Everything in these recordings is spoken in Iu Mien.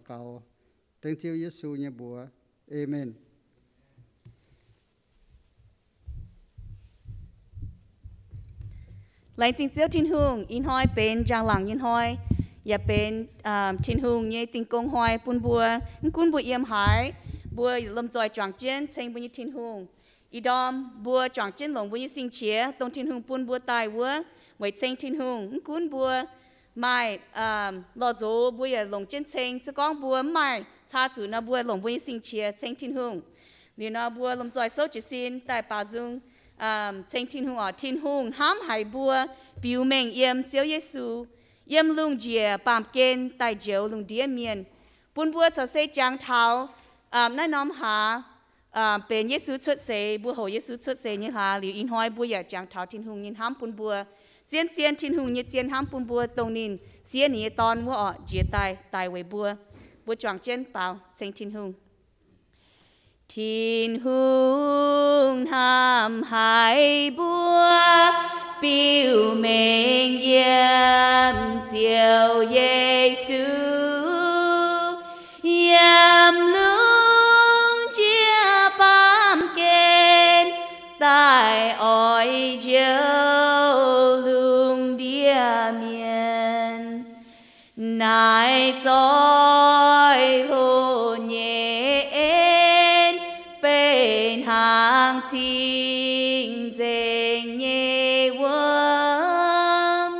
gaux, dengv Ziouv Yesu nyei mbuox. Aamen. Laengz zingh Ziouv Tin-Hungh, ih hnoi benx njang-laangc nyei hnoi, yaac benx Tin-Hungh nyei dingh gong hnoi bun mbuo. Mv gunv mbuo yiem haaix, mbuo lomh nzoih juangc jienv ceng mbuo nyei Tin-Hungh. Ih ndorm mbuo juangc jienv longc mbuo nyei sing-qiex, dongh Tin-Hungh bun mbuo daaih wuov, weic ceng Tin-Hungh. Mv gunv mbuo maaih lorh nzox, mbuo yaac longc jienv ceng. Se gorngv mbuo mv maaih caa zuqc nor, mbuo longc mbuo nyei sing-qiex ceng Tin-Hungh. Liuz nor, mbuo lomh nzoih souv jiez sin daaih baaux nzung ceng Tin-Hungh oc. Tin-Hungh hnamv haic mbuo, biux mengh yiem Ziouv Yesu, yiem lungh njiec baamh gen daaih njoux lungh ndiev mienh, bun mbuo corc se jangx taux naaiv norm hlaax benx Yesu cuotv seix, mbuo houc Yesu cuotv seix nyei hlaax. Liuz ih hnoi mbuo yaac jangx taux Tin-Hungh nyei hnamv bun mbuo, zien-zien Tin-Hungh nyei zien hnamv bun mbuo, dongh ninh siev ninh nyei Dorn wuov oc, njiec daaih daic weic mbuo. Mbuo juangc jienv baaux ceng Tin-Hungh. Tin-Hungh hnamv haic mbuo, biux mengh yiem Ziouv Yesu, yiem lungh njiec baamh gen daaih oix njoux lungh ndiev mienh. Naaiv zoih hlo nyei en, benx hnaangx cing-nzengc nyei wuom,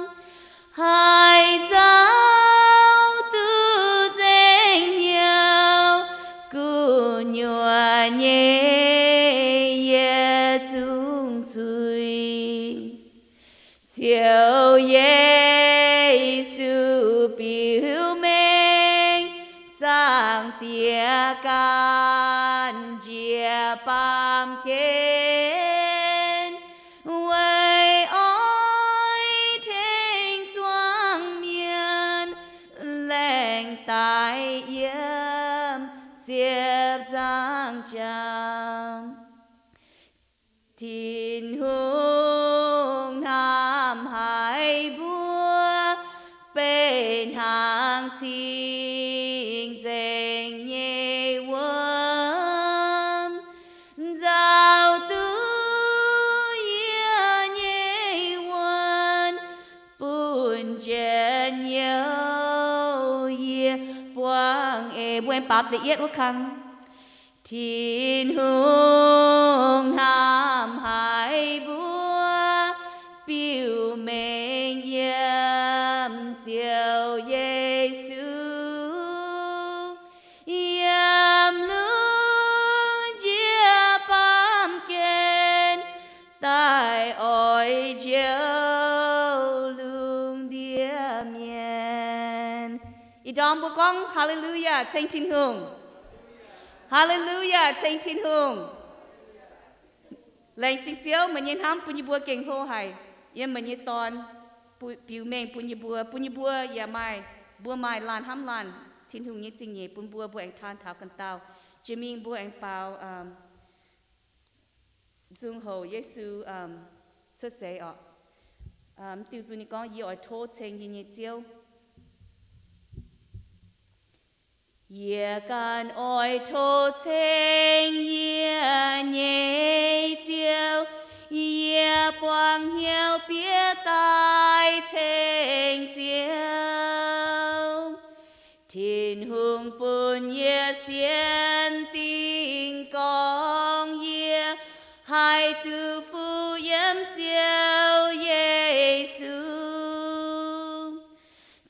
haih nzauh duqv nzengc hnyouv gu'nyuoz nyei yietc zungv zuiz. Ziouv Yesu biux mengh Zaangc Diex ganh njiec baamh gen, weic oix tengx zuangx mienh laengh daic yiem ziepc nzaangc jaax. Tin-Hungh hnamv haic mbuo, benx hnaangx cing-nzengc nyei wuom, nzauh duqv yie nyei wuonh, bun njien-youh yie buangh eix. Mbuo aengx baaux da'yietv wuov kang. Tin-Hungh hnamv haic mbuo, biux mengh yiem Ziouv Yesu, yiem lungh njiec baamh gen daaih oix njoux lungh ndiev mienh. Ih ndorm mbuo gorngv Haa^le^lu^yaa ceng Tin-Hungh. Haa^le^lu^yaa ceng Tin-Hungh. Laengz zingh Ziouv, meih nyei hnamv bun yie mbuo gengh hlo haic. Yiem meih nyei Dorn biux mengh bun yie mbuo, bun yie mbuo yaac maaih, mbuo maaih laanh hnamv laanh Tin-Hungh nyei zingh nyeic bun mbuo, mbuo aengx taan taux ganh dauh. Jiex mingh mbuo aengx baaux nzung houc Yesu cuotv seix oc. Mv diuh nzung ninh gorngv, Yie oix tov ceng yie nyei Ziouv. Yie ganh oix tov ceng yie nyei Ziouv, yie buangh hnyouv bieqc daaih ceng Ziouv. Tin-Hungh bun yie sienx dingh gorngv yie haih duqv fuqv yiem Ziouv Yesu.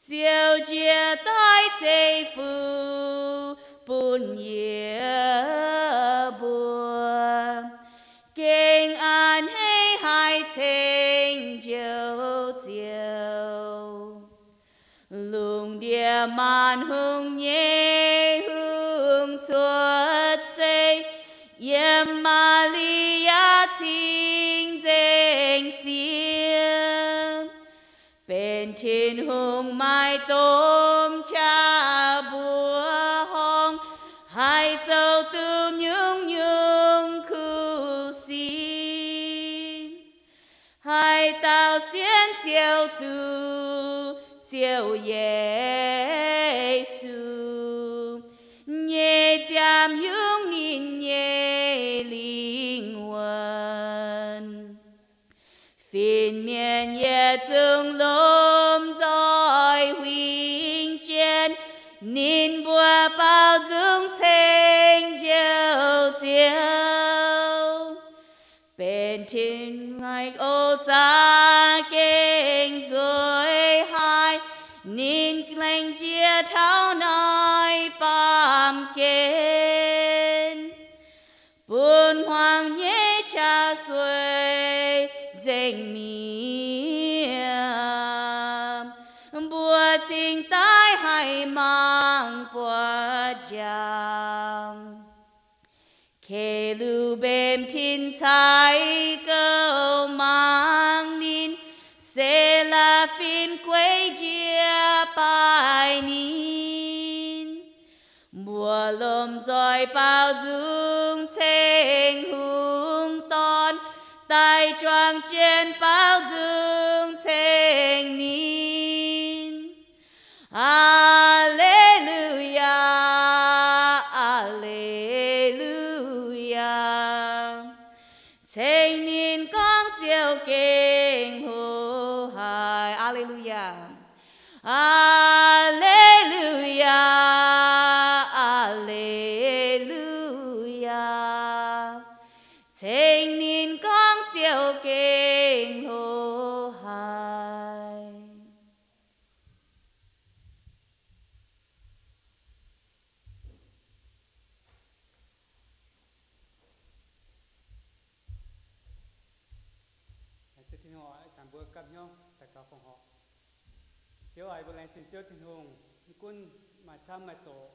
Ziouv njiec daaih zeiv-fux bun yie mbuo, gengh a'hneiv haic ceng Njoux Ziouv. Lungh ndiev maanc hungh nyei hungh cuotv seix, yiem Maa^li^yaa cing-nzengc sieqv, benx Tin-Hungh maaih domh qaqv mbuoqc horngh, haih zoux duqv nyungc-nyungc kuv sic, haih daauh sienx Ziouv Duqv, Ziouv Yesu. zungv lomh nzoih huingx jienv, ninh mbuo baaux nzung ceng Njoux Ziouv. Benx tin-hungh o za'gengh nzueic haic, ninh laengz jiex taux naaiv baamh gen, bun hmuangx nyei qaqv sueih nzengc mi'aqv. Mbuo cingx daaih haih mangc buatc njang. Ke^lu^mbim tin-caix gouv mangc ninh, se^laa^fim gueiv njiec baaih ninh. Mbuo lomh nzoih baaux nzung ceng Hungh Dorn, daaih juangc jienv baaux nzung ceng ninh. Aa^le^lu^yaa, aa^le^lu^yaa. Ceng ninh gorngv Ziouv gengh hlo haic. Aa^le^lu^yaa. Aa^le^lu^yaa, aa^le^lu^yaa. Ceng ninh gorngv Ziouv gengh hlo haic. Laengz zingh Tin-Hungh, ih zanc mbuo gapv hnyouv daux gaux fongc horc. Ziouv aac, yie mbuo laengz zingh Ziouv Tin-Hungh, mv gunv maaih camv maaih zoqc,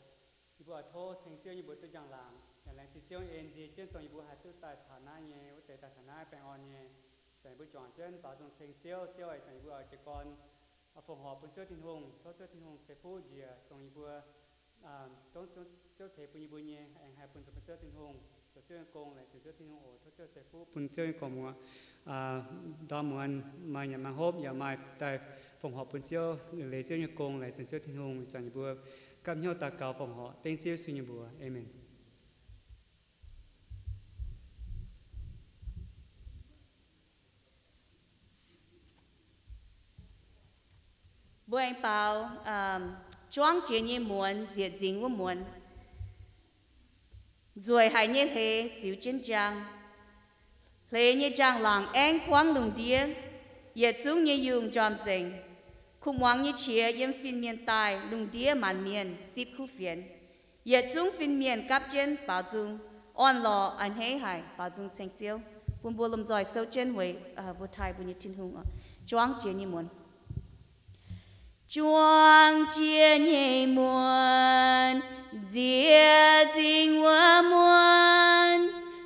yie mbuo oix tov ceng Ziouv nyei mbuox duqv njang-laangc. Yaac laengz zingh Ziouv nyei en nzie jienv dongh yie mbuo haih duqv daaih taux naaiv nyei wuov deix daaih taux naaiv baengh orn nyei. Ih zanc yie mbuo juangc jienv baaux nzung ceng Ziouv. Ziouv aac, ih zanc yie mbuo oix jiez gorn fongc horc bun Ziouv Tin-Hungh. Tov Ziouv Tin-Hungh ceix fuqv njiec dongh yie mbuo, dongh Ziouv ceix bun yie mbuo nyei, aengx haih bun zoux bun Ziouv Tin-Hungh, zoux Ziouv nyei gong, laengz zingh Ziouv Tin-Hungh oc. Tov Ziouv ceix fuqv bun Ziouv nyei gorx-muoc ndorm muonz maaih nyanc maaih hopv yaac maaih daaih fongc horc bun Ziouv, leiz Ziouv nyei gong, laengz zingh Ziouv Tin-Hungh. Ih zanc yie mbuo gapv hnyouv daux gaux fongc horc dengv Ziouv Yesu nyei mbuox. Aamen. Mbuo aengx baaux juangv jiex nyei muonz nzieqc nzingx wuov muonz. Nzueic haic nyei hleix ziux jienv njang. Hleix nyei njang-laangc aengv buangv lungh ndiev, yietc zungv nyei yungh njormh nzengc. Kuv muangx nyei qiex yiem fin-mienh daaih, lungh ndiev maanc mienh zipv kuv fienx. Yietc zungv fin-mienh gapv jienv baaux nzung, orn-lorqc a'hneiv haic, baaux nzung ceng Ziouv. Bun mbuo lomh nzoih souv jienv weic mbuo taaih mbuo nyei Tin-Hungh oc. Juangv jiex nyei muonz. Juangv jiex nyei muonz, nzieqc nzingh wuov muonz,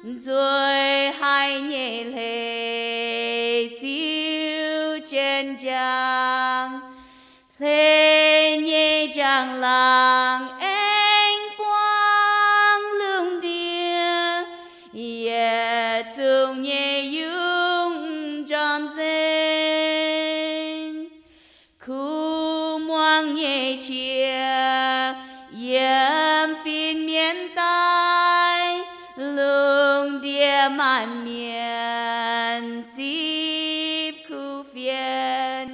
nzueic haic nyei hleix ziux jienv njang. Hleix nyei njang-laangc aengx buangv lungh ndiev, yietc zungv nyei yungh njormh nzengc. Kuv muangx nyei qiex yiem fin-mienh daaih, lungh ndiev maanc mienh zipv kuv fienx.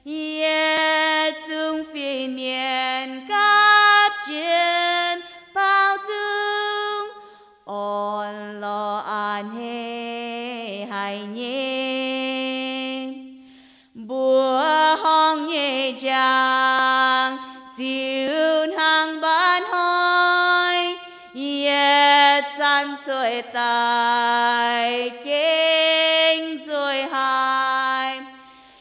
Yietc zungv fin-mienh gapv jienv baaux nzung, orn-lorqc a'hneiv haic nyei. Mbuoqc horngh nyei njang ziux hnangv mba'hnoi, yietc zanc zueih daaih gengh nzueic haic.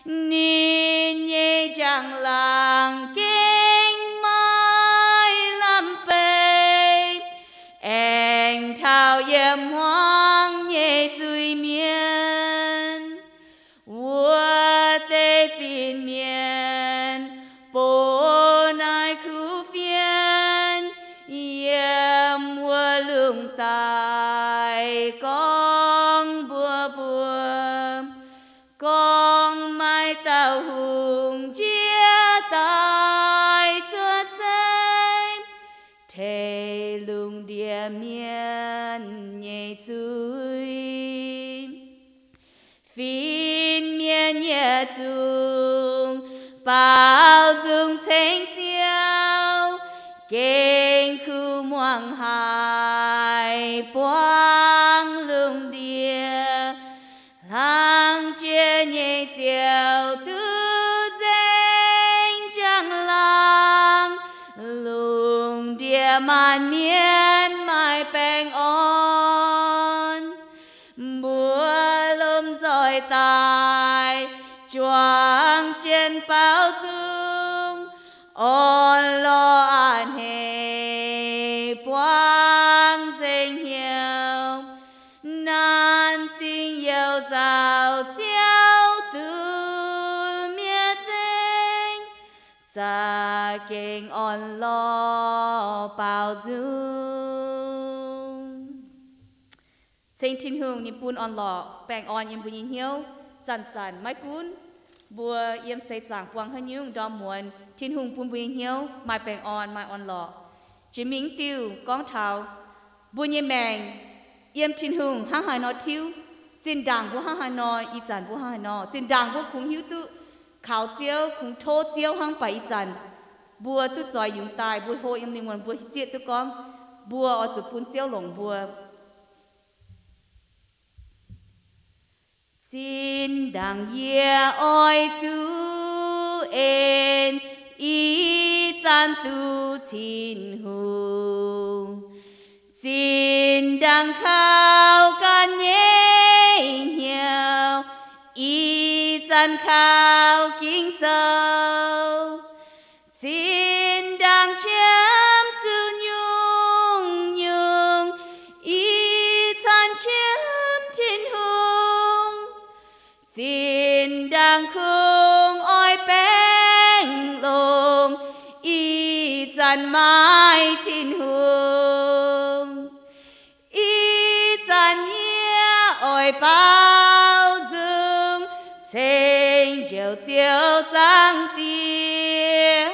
Ninh nyei njang-laangc gengh maiv lamh beiv, aengx taux yiem hmuangv nyei zuiz-mienh. Wuov deix fin-mienh bun naaiv kuv fienx yiem wuov lungh daaih gorngv mbuox mbuo, gorngv maaih dauh hungh jiex daaih cuotv seix, tengx lungh ndiev mienh nyei zuiz. Fin-mienh yietc zungv baaux nzung ceng Ziouv, gengh kuv muangx haic buangv lungh ndiev. Hlang jiex nyei Ziouv duqv nzengc njang-laangc, lungh ndiev maanc mienh maaih baengh orn. Mbuo lomh nzoih daaih juangc jienv baaux nzung, orn-lorqc a'hneiv buangv nzengc hnyouv. Naanc zingh youh nzauh Ziouv duqv miev nzengc, za'gengh orn-lorqc baaux nzung. Ceng Tin-Hungh ninh bun orn-lorqc baengh orn yiem mbuo nyei hnyouv. Zanc-zanc maiv gunv mbuo yiem seix zaangc buangh haaix nyungc ndorm muonz, Tin-Hungh bun mbuo nyei hnyouv maaih baengh orn, maaih orn-lorqc. Jiex mingh diuh gorngv taux mbuo nyei maengc yiem Tin-Hungh hnangv haaix nor tiuv. Zinh ndaangc mbuo hnangv haaix nor, ih zanc mbuo hnangv haaix nor. Zinh ndaangc mbuo kungx hiuv duqv kaux Ziouv, kungx tov Ziouv hnangv, mv baac ih zanc mbuo duqv zoix yungz daaih, mbuo hlo yiem ninh muonz, mbuo zieqv duqv gorngv mbuo oix zuqc bun Ziouv longc mbuo. Zinh ndaangc yie oix duqv en, ih zanc duqv Tin-Hungh. Zinh ndaangc kaux ganh nyei hnyouv, ih zanc kaux Ging-Sou. Zinh ndaangc qiemx zuqc nyungc-nyungc, ih zanc qiemx Tin-Hungh. Zinh ndaangc kungx oix baengh longx, ih zanc maaih Tin-Hungh. Ih zanc yie oix baaux nzung ceng Njoux Ziouv Zaangc Diex.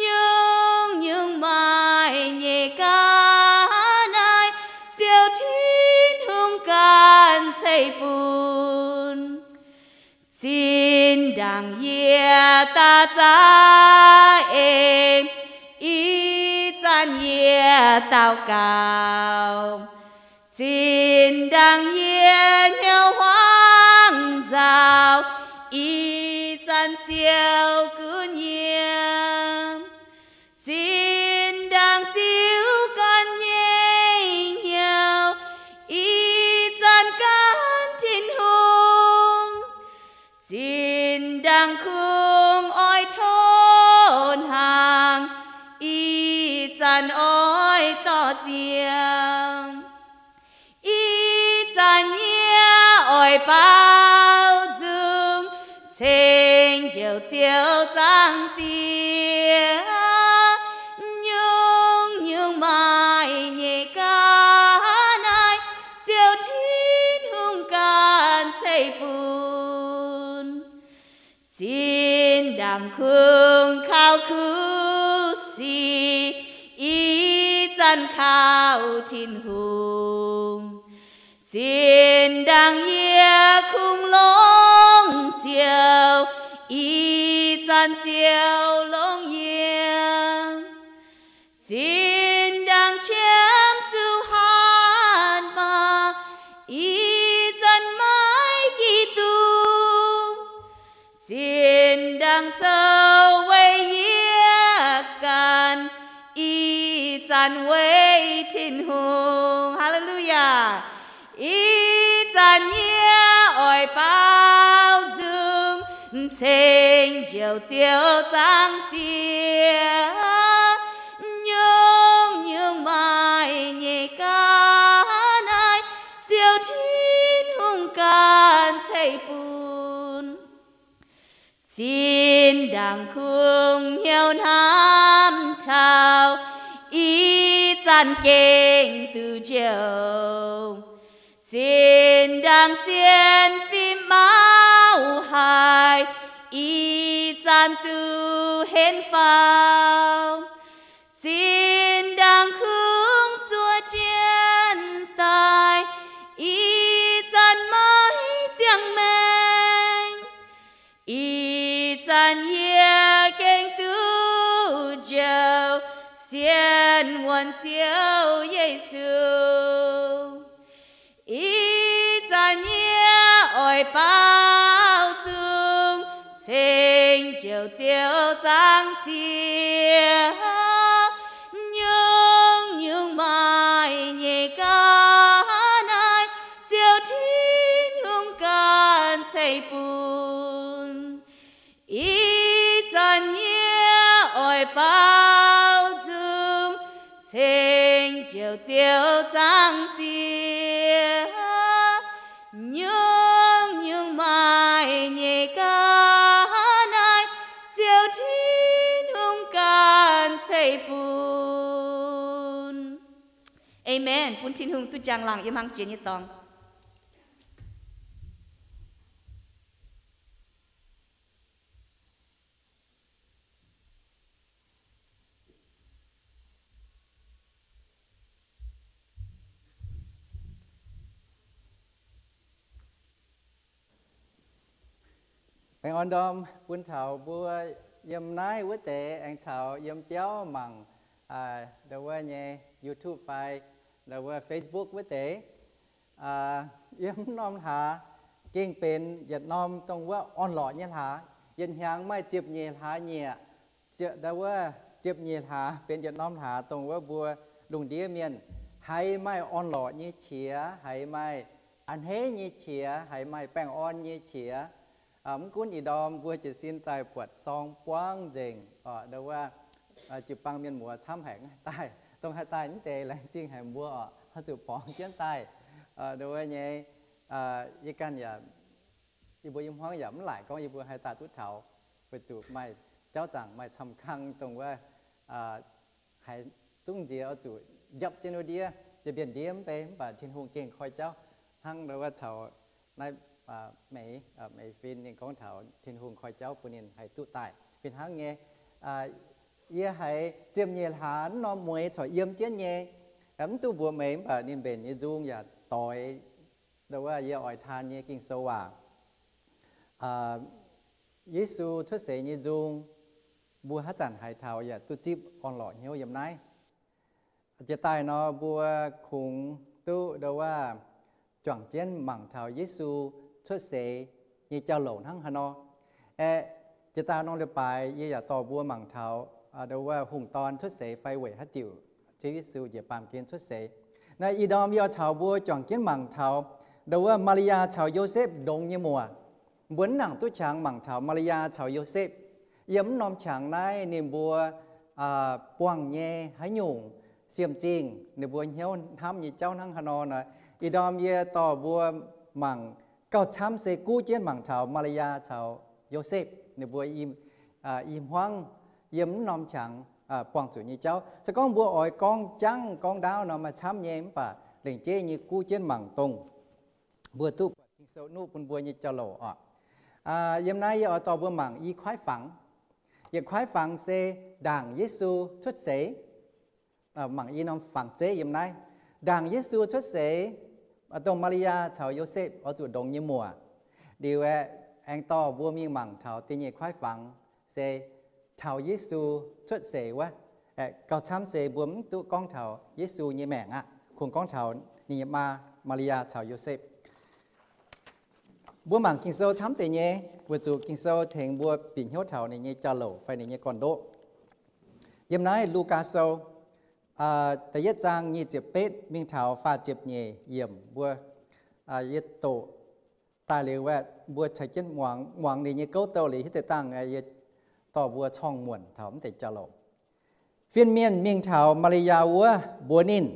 Nyungc-nyungc maaih nyei ga'naaiv, Ziouv Tin-Hungh ganh ceix bun. Zinh ndaangc yie daaih za'eix, ih zanc yie daux gaux. Zinh ndaangc yie hnyouv huaang nzauh, ih zanc Ziouv gunv yie. Zinh ndaangc ziux ganh nyei hnyouv, ih zanc gan Tin-Hungh. Zinh ndaangc kungx oix tov hnaangx, ih zanc oix dorh ziangh. Ih zanc yie oix baaux nzung ceng Njoux Ziouv Zaangc Diex. Nyungc-nyungc maaih nyei ga'naaiv, Ziouv Tin-Hungh ganh ceix bun. Zinh ndaangc kungx kaux kuv sic, ih zanc kaux Tin-Hungh. Zinh ndaangc yie kungx longc Ziouv, ih zanc Ziouv longc yie. Zinh ndaangc qiemx zuqc hatc maaz, ih zanc maiv Giduc. Zinh ndaangc zoux weic yie ganh, ih zanc weic Tin-Hungh. Haa^le^lu^yaa. Ih zanc yie oix baaux nzung ceng Njoux Ziouv Zaangc Diex. Nyungc-nyungc maaih nyei ga'naaiv, Ziouv Tin-Hungh ganh ceix bun. Zinh ndaangc kungx hnyouv hnamv taux, ih zanc gengh duqv njoux. Zinh ndaangc sienx fim mauv haic, ih zanc duqv henv faaux. Zinh ndaangc kungx zuov jienv daaih, ih zanc maiv ziangh maengc. Zien wuonx Ziouv Yesu, ih zanc yie oix baaux nzung, ceng Ziouv, Ziouv Zaangc Diex, nyungc-nyungc maaih nyei ga'naaiv, Ziouv Tin-Hungh ganh ceix bun. Ih zanc yie oix baaux nzung, ceng Ziouv, Ziouv Zaangc Diex, nyungc-nyungc maaih nyei ga'naaiv, Ziouv Tin-Hungh ganh ceix bun. Aamen. Bun Tin-Hungh duqv njang-laangc yiem hlang jiex nyei dorngx. Baengh orn ndorm bun taux mbuo yiem naaiv wuov deix aengx caux yiem biauv mangc ndau wuov nyei YouTube fai ndau wuov Facebook wuov deix. Yiem norm hlaax gengh benx yietc norm dongh wuov orn-lorqc nyei hlaax. Yietc hnyangx maaih ziepc nyeic hlaax nyieqc. Ndau wuov ziepc nyeic hlaax benx yietc norm hlaax dongh wuov mbuo lungh ndiev mienh haiz maaih orn-lorqc nyei qiex, haiz maaih a'hneiv nyei qiex, haiz maaih baengh orn nyei qiex. Mv gunv ih ndorm mbuo jiez sin daaih buatc sorng buangv nzengc oc, ndau wuov jiu-baang mienh muoz camv haic daaih, dongh haih daaih mv deix laengz zingh haic mbuo oc, oix zuqc borngz jienv daaih. Ndau wuov nyei, yie ganh yaac, yie mbuo yiem hmuangv yaac mv laaic gorngv yie mbuo haih daaih duqv taux, weic zuqc maaih jauv zaangc maaih camv kang dongh wuov haiz zungv nziex oix zuqc njapv jienv wuov ndiev, yie mbienc ndiev mv bei, mv baac Tin-Hungh gengh koi jauv hnangv ndau wuov caux naaiv meix, meix fin ninh gorngv taux Tin-Hungh koi jauv bun ninh haih duqv daaih fih hnangv nyei. Yie haiz ziepc nyeic hlaax mv norm mueiz corc yiem jienv nyei, mv duqv mbuox meih, mv baac ninh mbenc nyei nzung yaac doix ndau wuov yie oix taan nyei Ging-Sou waac. Yesu cuotv seix nyei nzung, mbuo haaix zanc haiz taux yaac duqv zipv orn-lorqc hnyouv yiem naaiv. Jiex daaih nor mbuo kungx duqv ndau wuov juangc jienv mangc taux Yesu cuotv seix nyei jauv-louc hnangv haaix nor. Aeqv, jiex daaih norm leiz-baaix yie yaac dorh mbuo mangc taux ndau wuov hungh dorn cuotv seix fai weic haaix diuc Ziouv Yesu njiec baamh gen cuotv seix. Naaiv ih ndorm yie oix caux mbuo juangc jienv mangc taux ndau wuov Maa^li^yaa caux Yosepv ndongx nyei muoc. Mbuo mv nangc duqv qangx mangc taux Maa^li^yaa caux Yosepv. Yiem mv norm qangx naaiv ninh mbuo buangh nyei haaix nyungc siemv-zingh, ninh mbuo hnyouv hnamv nyei jauv hnangv haaix nor nor, ih ndorm yie dorh mbuo mangc gauh camv se guv jienv mangc taux Maa^li^yaa caux Yosepv ninh mbuo i hmuangv yiem mv norm qangx buangh zuqc nyei jauv. Se gorngv mbuo oix gorngv jangv gorngv ndaauv nor maaih camv nyei, mv baac lengc jeiv nyei guv jienv mangc dongh mbuo duqv buatc Ging-Sou nuqv bun mbuo nyei jauv-louc oc. Yiem naaiv yie oix dorh mbuo mangc i kuaaiv fangx. Yietc kuaaiv fangx se ndaangc Yesu cuotv seix. Mangc i norm fangx zeiv yiem naaiv. Ndaangc Yesu cuotv seix, dongh Maa^li^yaa caux Yosepv oix zuqc ndongx nyei muoc. Liuz aeqv, aengx dorh mbuo mingh mangc taux da'nyeic kuaaiv fangx se taux Yesu cuotv seix wuov. Gauh camv se mbuo mv duqv gorngv taux Yesu nyei maengc aqv, kungx gorngv taux ninh nyei maa, Maa^li^yaa caux Yosepv. Mbuo mangc Ging-Sou camv deix nyei, weic zuqc Ging-Sou tengx mbuo bieqc hnyouv taux ninh nyei jauv-louc fai ninh nyei gorn-ndoqv. Yiem naaiv Lugaa Sou da'yietv zaang nyic ziepc betv mingh taux faah ziepc nyeic yiemc mbuo, yie doqc daaih liuz aeqv, mbuo caux jienv muangx, muangx ninh nyei gouv douh liuz hiuv deix dangh, yie dorh mbuo corng muonc taux mv deix jauv-louc. Fin-mienh mingh taux Maa^li^yaa wuov mbuox ninh,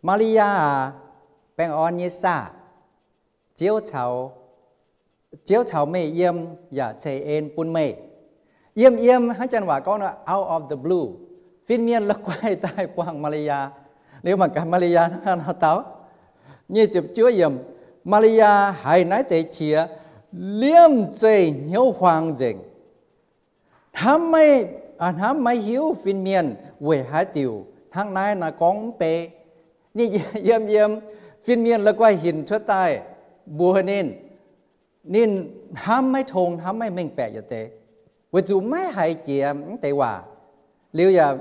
Maa^li^yaa aac, baengh orn nyei saah! Ziouv caux, Ziouv caux meih yiem yaac ceix en bun meih. Yiem yiem hnangv janx waac gorngv nor out of the blue. Fin-mienh la'guaih daaih buangh Maa^li^yaa. Liuz mangc gaax Maa^li^yaa hnangv haaix nor dau. Nyic ziepc juov yiemc, Maa^li^yaa haiz naaiv deix qiex liemh zeih hnyouv huaang nzengc. Hnamv maiv, hnamv maiv hiuv fin-mienh weic haaix diuc hnangv naaiv nor gorngv mv bei. Ninh yiem yiem, fin-mienh la'guaih hinc cuotv daaih mbuox ninh. Ninh hnamv maiv tong, hnamv maiv mengh baeqc yietc deix, weic zuqc maiv haiz jiex mv deix waac. Liuz yaac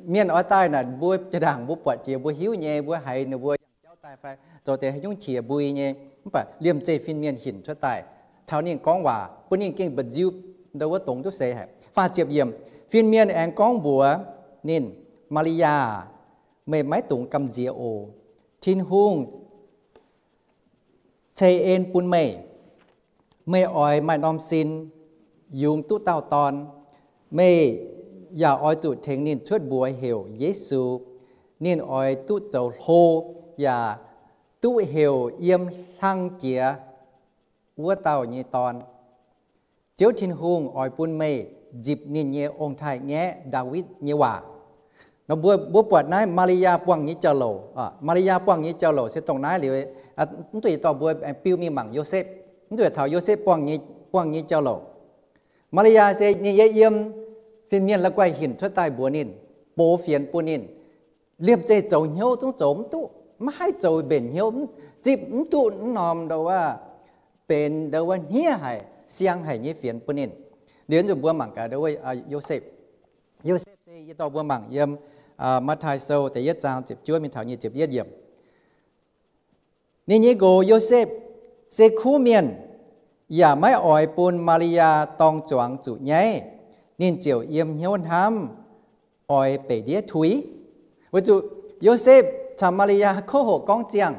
Mienh oix daaih naaic, mbuo jaa-ndaangc mbuo buatc jiex mbuo hiuv nyei, mbuo haiz ninh mbuo yangh jauv daaih fai zoux deix haaix nyungc qiex mbui nyei. Mv baac liemh zeih fin-mienh hinc cuotv daaih caux ninh gorngv waac, bun ninh gengh mba'nziu ndau wuov dongz duqv seix haic. Faah ziepc yiemc, fin-mienh aengx gorngv mbuox ninh, Maa^li^yaa, meih maiv dungx gamh nziex oc. Tin-Hungh ceix en bun meih. Meih oix maaih norm sin yungz duqv dauh dorn. Meih yaac oix zuqc tengx ninh cuotv mbuox heuc Yesu. Ninh oix duqv zoux hlo yaac duqv heuc Yiem Hlang Jiex Wuov Dauh nyei Dorn. Ziouv Tin-Hungh oix bun meih nzipc ninh nyei ong-taaix-ngaeqv Ndaawitv nyei waac. Nor mbuo, mbuo buatc naaiv Maa^li^yaa buangh nyei jauv-louc. Maa^li^yaa buangh nyei jauv-louc se dongh naaiv liuz, mv duqv yietc dorh mbuo biu mingh mangc Yosepv. Mv duqv taux Yosepv buangh nyei, buangh nyei jauv-louc. Maa^li^yaa se ninh yiem fin-mienh la'guaih hinc cuotv daaih mbuox ninh, box fienx bun ninh. Liemh zeih zoux hnyouv zungv zoux mv duqv, maiv haih zoux mbenc hnyouv, zipv mv duqv mv norm ndau wuov benx ndau wuov hniev haic, siang haic nyei fienx bun ninh. Liuz nzunc mbuo mangc gaax ndau wuov Yosepv. Yosepv se yie dorh mbuo mangc yiem Matv^taai Sou da'yietv zaang ziepc juov mingh taux nyic ziepc yietv yiemc. Ninh nyei nqox Yosepv se kuv mienh, yaac maiv oix bun Maa^li^yaa dorng zuangx zuqc nyaiv. Ninh ziouc yiem hnyouv hnamv oix beic ndiev tuix. Weic zuqc Yosepv caux Maa^li^yaa kuv hoqc gorngv ziangh.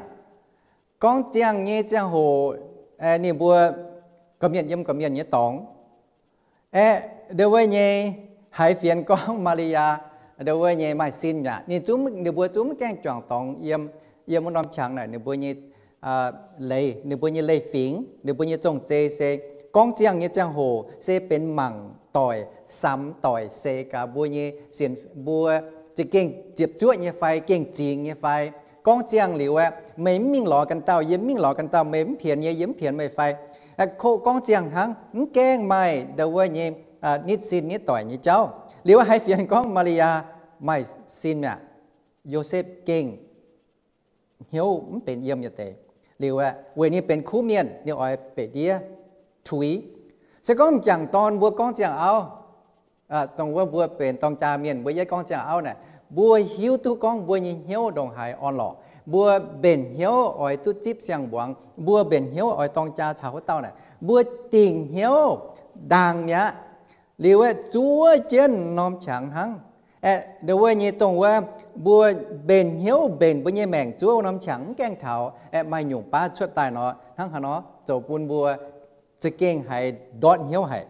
Gorngv ziangh nyei ziangh hoc, ninh mbuo gorqv-mienh yiem gorqv-mienh nyei dorngx. Aeqv, ndau wuov nyei haiz fienx gorngv Maa^li^yaa ndau wuov nyei maaih sin mi'aqv. Ninh zungv, ninh mbuo zungv maiv gaengh juangc dorngx yiem, yiem wuov norm qangx naaic ninh mbuo nyei leiz, ninh mbuo nyei leiz-fingx, ninh mbuo nyei zong-zei se gorngv ziangh nyei ziangh hoc se benx mangc doic, samx doic seix gaax mbuo nyei sienx, mbuo za'gengh ziepc zuoqv nyei fai, gengh zingx nyei fai. Gorngv ziangh liuz aeqv, meih mv mingh lorz ganh dauh, yie mv mingh lorz ganh dauh, meih mv pienx yie, yie mv pienx meih fai. Koqv gorngv ziangh hnangv, mv gaengh maaih ndau wuov nyei nitv sin nitv doic nyei jauv. Liuz haiz fienx gorngv Maa^li^yaa maaih sin mi'aqv. Yosepv gengh hnyouv mv benx yiem yietc deix. Liuz aeqv, weic ninh benx kuv mienh, ninh oix beic ndiev tuix. Se gorngv m'jangc dorn mbuo gorngv ziangh auv, dongh wuov mbuo benx dorng jaa mienh mbuo yietv gorngv ziangh auv naaic, mbuo hiuv duqv gorngv mbuo nyei hnyouv ndongc haaix orn-lorqc. Mbuo mbenc hnyouv oix duqv zipv siang-mbuangz, mbuo mbenc hnyouv oix dorng jaa caux wuov dauh naaic, mbuo dingc hnyouv ndaangc mi'aqv. Liuz aeqv, zuov jienv norm qangx hnangv. Aeqv, ndau wuov nyei dongh wuov, mbuo mbenc hnyouv mbenc mbuo nyei maengc zuov norm qangx mv gaengh taux, aeqv, maaih nyungc baav cuotv daaih nor, hnangv haaix nor zoux bun mbuo za'gengh haiz ndortv hnyouv haic.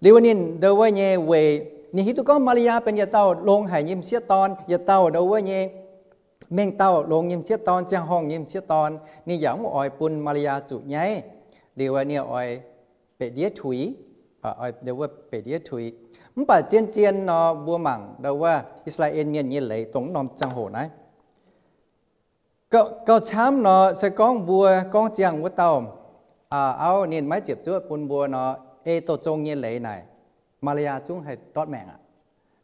Liuz ninh ndau wuov nyei weic ninh hiuv duqv gorngv Maa^li^yaa benx yietc dauh longx haic nyei m'sieqv dorn, yietc dauh ndau wuov nyei mengh dauh longx nyei m'sieqv dorn, ziangh horngh nyei m'sieqv dorn, ninh yaac mv oix bun Maa^li^yaa zuqc nyaiv. Liuz ninh oix beic ndiev tuix, ndau wuov beic ndiev tuix. Mv baac zien-zien nor mbuo mangc ndau wuov I^saa^laa^en Mienh nyei leiz dongh norm ziangh hoc naaiv. Gauh camv nor se gorngv mbuo gorngv ziangh wuov dauh auv ninh maiv ziepc zuoqv bun mbuo nor, ei dorh zong nyei leiz naaic, Maa^li^yaa zungv haih ndortv maengc aqv.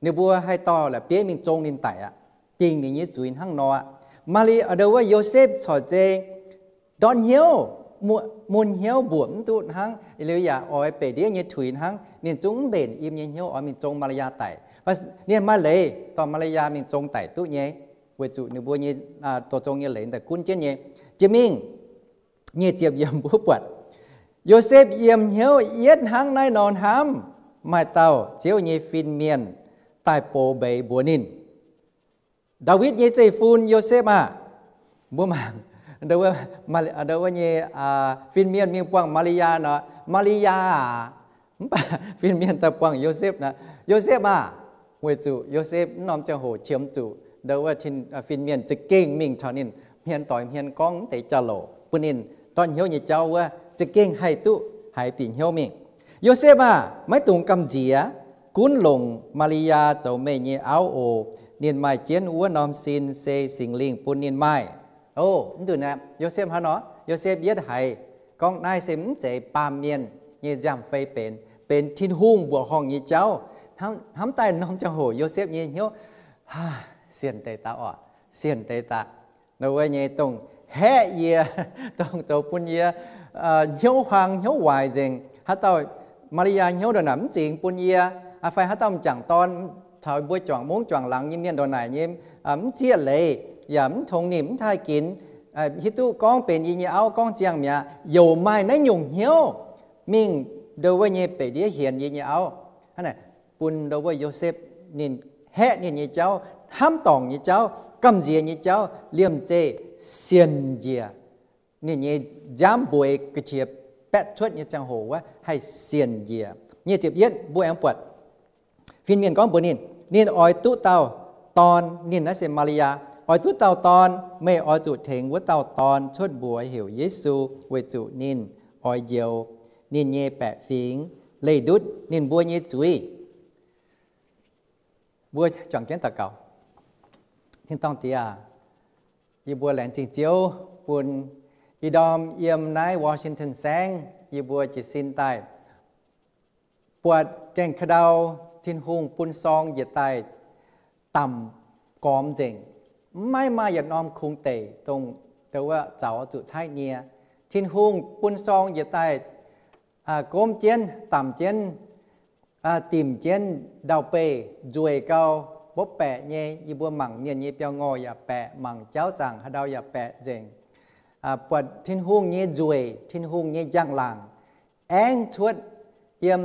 Ninh mbuo haih dorh la'bieiv mingh zong ninh daic aqv, dingc ninh nyei zuiz hnangv nor aqv. Maa^li, ndau wuov Yosepv corc zei ndortv hnyouv, mun hnyouv mbuoqc mv duqv hnangv, liuz yaac oix beic ndiev nyei tuix hnangv, ninh zungv mv mbenc yiem nyei hnyouv oix mingh zong Maa^li^yaa daic. Ninh maaih leiz dorh Maa^li^yaa mingh zong daic duqv nyei, weic zuqc ninh mbuo nyei dorh zong nyei leiz daaih gunv jienv nyei. Jiex mingh nyic ziepc yiemc mbuo buatc, Yosepv yiem hnyouv yietv hnangv naaiv nor hnamv, maaih dauh Ziouv nyei fin-mienh daaih box mbeix mbuox ninh, Ndaawitv nyei zeiv-fun Yosepv aah! Mbuo mangc, ndau wuov nyei fin-mienh mingh buangh Maa^li^yaa nor, Maa^li^yaa aac, mv baac fin-mienh daaih buangh Yosepv nor, Yosepv aah! Weic zuqc Yosepv mv norm ziangh hoc qiemx zuqc ndau wuov fin-mienh za'gengh mingh taux ninh hmien doix hmien gorngv mv deix jauv-louc bun ninh ndortv hnyouv nyei jauv wuov, za'gengh haih duqv haiz bieqc hnyouv mingh. Yosepv aah! Maiv dungx gamh nziex. Gunv longc Maa^li^yaa zoux meih nyei auv oc. Ninh maaih jienv wuov norm sin se Singx Lingh bun ninh maaih. O, mv nzunc aeqv, Yosepv hnangv nor, Yosepv yietv haiz gorngv naaiv se mv zeiz baamh mienh nyei nziaamv-fei benx, benx Tin-Hungh mbuoqc horngh nyei jauv. Hnamv daaih norm ziangh hoc Yosepv nyei hnyouv sienx deix daaih oc, sienx deix daaih. Ndau wuov nyei dongh haeqv yie, dongh zoux bun yie hnyouv huaang hnyouv waaic nzengc. Haaix dauh Maa^li^yaa hnyouv ndongc naaic mv zingx bun yie, fai haaix dauh m'jangc dorn caux mbuo juangc mungv juangc laangz nyei mienh ndongc naaic nyei mv zieqv leiz, yaac mv tongx nimc mv taaih ginx, hiuv duqv gorngv benx yie nyei auv gorngv ziangh mi'aqv. Youc maaih naaiv nyungc hnyouv mingh ndo wuov nyei beic ndiev hienx yie nyei auv. Hnangv naaic bun ndo wuov Yosepv ninh haeqv ninh nyei jauv, hnamv dorngc nyei jauv, gamh nziex nyei jauv, liemh zeih sienx njiec ninh nyei nziaamv mbueiz ga'qiex baetv cuotv nyei ziangh hoc wuov haih sienx njiec. Nyic ziepc yietv mbuo aengx buatc fin-mienh gorngv mbuox ninh, ninh oix duqv dauh dorn, ninh naaiv se Maa^li^yaa, oix duqv dauh dorn, meih oix zuqc tengx wuov dauh dorn cuotv mbuox heuc Yesu, weic zuqc ninh oix njoux ninh nyei baeqc fingx leih ndutv ninh mbuo nyei zuiz. Mbuo juangc jienv daux gaux. Tin-dorngh Diex aac, yie mbuo laengz zingh Ziouv bun ih ndorm yiem naaiv Washington saengv yie mbuo jiez sin daaih buatc gaengh ka'ndau Tin-Hungh bun sorng njiec daaih damc gormx nzengc, maiv maaih yietc norm kungx deic dongh ndo wuov zaux zuqc caaiv nie. Tin-Hungh bun sorng njiec daaih gomv jienv, damc jienv, dimc jienv ndau-beih nzueic gau, mbopv baeqc nyei. Yie mbuo mangc mienh nyei biauv-ngorh yaac baeqc, mangc jauv zaangc haaix ndau yaac baeqc nzengc. Buatc Tin-Hungh nyei nzueic, Tin-Hungh nyei njang-laangc aengv cuotv yiem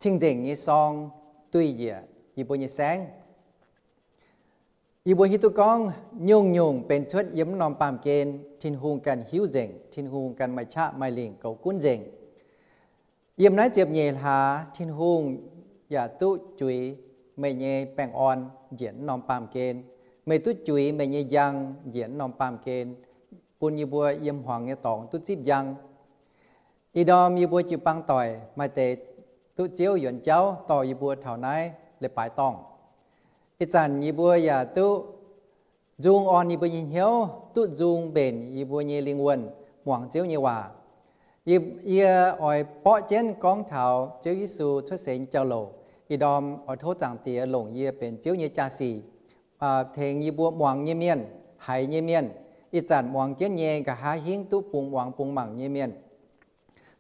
cing-nzengc nyei sorng duih njiec yie mbuo nyei saengv. Yie mbuo hiuv duqv gorngv nyungc-nyungc benx cuotv yiem mv norm baamh gen, Tin-Hungh ganh hiuv nzengc, Tin-Hungh ganh maaih qaqv maaih lingc goux gunv nzengc. Yiem naaiv ziepc nyeic hlaax Tin-Hungh yaac duqv juix meih nyei baengh orn njiec mv norm baamh gen. Meih duqv juix meih nyei njang njiec mv norm baamh gen, bun yie mbuo yiem hmuangx nyei dorngx duqv zipv njang. Ih ndorm yie mbuo jiu-baang doic maaih deix duqv Ziouv yuonx jauv dorh yie mbuo taux naaiv leiz-baaix dorngh. Ih zanc yie mbuo yaac duqv nzung orn yie mbuo nyei hnyouv, duqv nzung mbenc yie mbuo nyei lingh wuonh muangx Ziouv nyei waac. Yie oix borqv jienv gorngv taux Ziouv Yesu cuotv seix nyei jauv-louc. Ih ndorm oix tov Zaangc Diex longc yie benx Ziouv nyei jaa-sic, tengx yie mbuo muangx nyei mienh, haiz nyei mienh, ih zanc muangx jienv nyei, nqa'haav hingv duqv bungx muangx bungx mangc nyei mienh,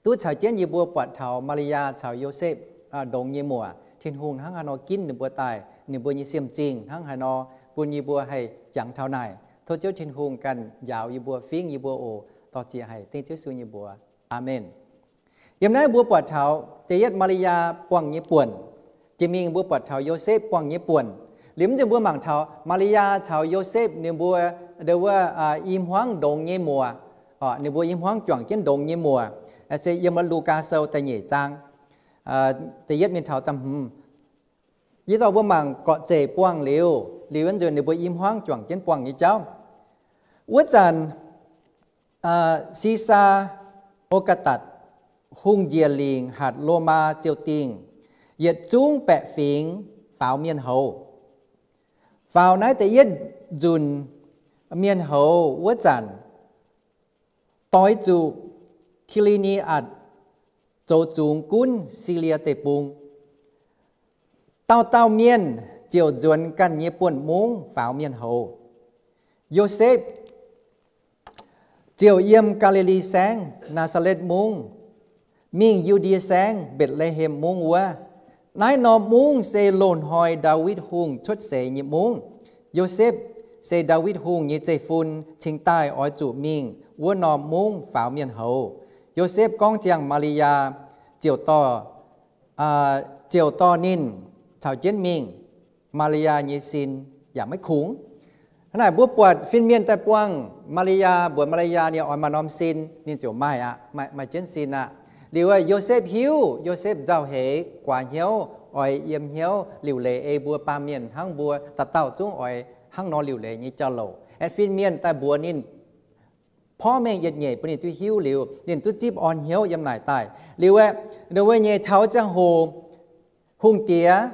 duqv caux jienv yie mbuo buatc taux Maa^li^yaa caux Yosepv ndongx nyei muoc, Tin-Hungh hnangv haaix nor ginv ninh mbuo daaih, ninh mbuo nyei siem zingh hnangv haaix nor bun yie mbuo haih jangx taux naaic. Tov Ziouv Tin-Hungh ganh njaaux yie mbuo, fingv yie mbuo oc. Dorh ziex haic dengv Ziouv Yesu nyei mbuox. Aamen. Yiem naaiv mbuo buatc taux da'yietv Maa^li^yaa buangh nyei buonc. Jiex mingh mbuo buatc taux Yosepv buangh nyei buonc. Liuz mv nzunc mbuo mangc taux Maa^li^yaa caux Yosepv ninh mbuo ndo wuov i hmuangv ndongx nyei muoc. Ninh mbuo i hmuangv juangc jienv ndongx nyei muoc. Se yiem Lugaa Sou da'nyeic zaang, da'yietv mingh taux da'hmz. Yie dorh mbuo mangc gorqv-zeic buangh liuz, liuz nzunc ninh mbuo i hmuangv juangc jienv buangh nyei jauv. Wuov zanc Sisaa O^gaa^datc, hungh njiec lingc hatc Lomaa ziou-dingh, yietc zungv baeqc fingx faaux mienh houz. Faaux naaiv da'yietv nzunc mienh houz wuov zanc, doix zuqc Ki^li^ni^atc zoux zungx gunv Silie Deic-Bung. Dauh dauh mienh ziouc nzuonx ganh nyei buonv-mungv faaux mienh houz. Yosepv ziouc yiem Gaa^li^li Saengv, Naa^saa^letv Mungv, mingh Yu^ndie Saengv, Mbetc^le^hem Mungv wuov. Naaiv norm mungv se loz-hnoi Ndaawitv Hungh cuotv seix nyei mungv. Yosepv se Ndaawitv Hungh nyei zeiv-fun, cingx daaih oix zuqc mingh wuov norm mungv faaux mienh houz. Yosepv gorngv ziangh Maa^li^yaa ziouc dorh, ziouc dorh ninh caux jienv mingh. Maa^li^yaa nyei sin yaac maiv kungx. Hnangv naaic mbuo buatc fin-mienh daaih buangh Maa^li^yaa, mbuox Maa^li^yaa ninh oix maaih norm sin, ninh ziouc maaih aqv, maaih, maaih jienv sin aqv. Liuz Yosepv hiuv, Yosepv nzauh heix guaax hnyouv, oix yiem hnyouv liuc leiz ei mbuo baamh mienh hnangv mbuo dauh dauh zungv oix hnangv nor liuc leiz nyei jauv-louc. Aeqv, fin-mienh daaih mbuox ninh porv mengh yietc nyeic bun ninh duqv hiuv liuz, ninh duqv zipv orn hnyouv yiem naaic daaih. Liuz aeqv, ninh wuov nyei taux ziangh hoc hungh diex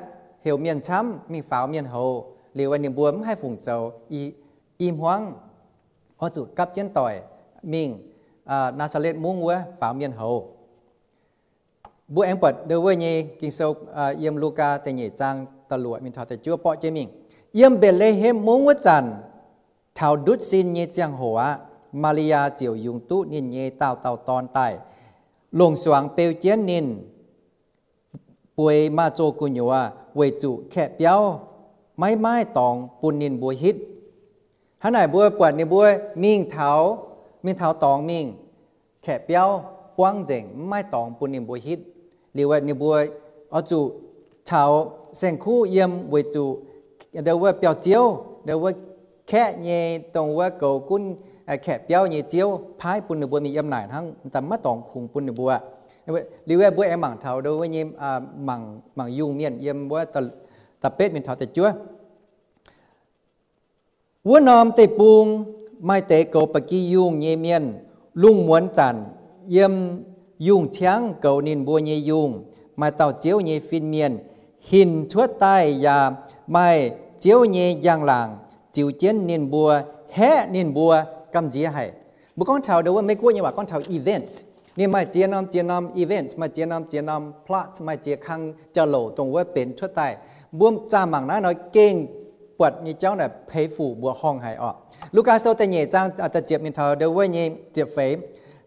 heuc mienh camv mingh faaux mienh houz. Liuz aeqv, ninh mbuo mv haih fungc zoux, i, i hmuangv oix zuqc gapv jienv doic mingh Naa^saa^letv Mungv wuov faaux mienh houz. Mbuo aengx buatc ndo wuov nyei Ging-Sou yiem Lugaa da'nyeic zaang da'luoqc mingh taux da'juov borqv jienv mingh. Yiem Mbetc^le^hem Mungv wuov zanc, taux ndutv sin nyei ziangh hoc aqv, Maa^li^yaa ziouc yungz duqv ninh nyei daauh dauh dorn daaih, longc suangx beu jienv ninh. bueix maaz-zoh gu'nyuoz weic zuqc kaeqv biauv maiv maaih dorngx bun ninh mbuo hitv. Hnangv naaic mbuo buatc ninh mbuo mingh taux, mingh taux dorngx mingh, kaeqv biauv buangv nzengc, mv maaih dorngx bun ninh mbuo hitv. Liuz aeqv, ninh mbuo oix zuqc caux saeng-kuv yiem weic zuqc ndo wuov biauv-ziouv, ndo wuov kaeqv nyei, dongh wuov goux gunv kaeqv biauv nyei ziouv paaiv bun ninh mbuo mingh yiem naaic hnangv, daaih maiv dorngx kungx bun ninh mbuo. Liuz aeqv, mbuo aengx mangc taux ndo wuov nyei, mangc, mangc yungh mienh yiem wuov da'betv mingh taux da'juov. Wuov norm deic-bung maaih deix goux ba'gi yungh nyei mienh. Lungh muonz zanc yiem yungh ciangv goux ninh mbuo nyei yungh, maaih dauh Ziouv nyei fin-mienh hinc cuotv daaih, yaac maaih Ziouv nyei njang-laangc ziux jienv ninh mbuo, haeqv ninh mbuo. Gamh nziex haic. Mbuo gorngv taux ndo wuov Meiv-Guoqv nyei waac gorngv taux events. Ninh maaih ziex norm ziex norm events, maaih ziex norm ziex norm plots, maaih ziex kang jauv-louc dongh wuov benx cuotv daaih. Mbuo zaah mangc naaiv nor gengh buatc nyei jauv naaic peix fuc mbuoqc horngh haic orqc. Lugaa Sou da'nyeic zaang da'ziepc mingh taux ndo wuov nyei ziepc feix.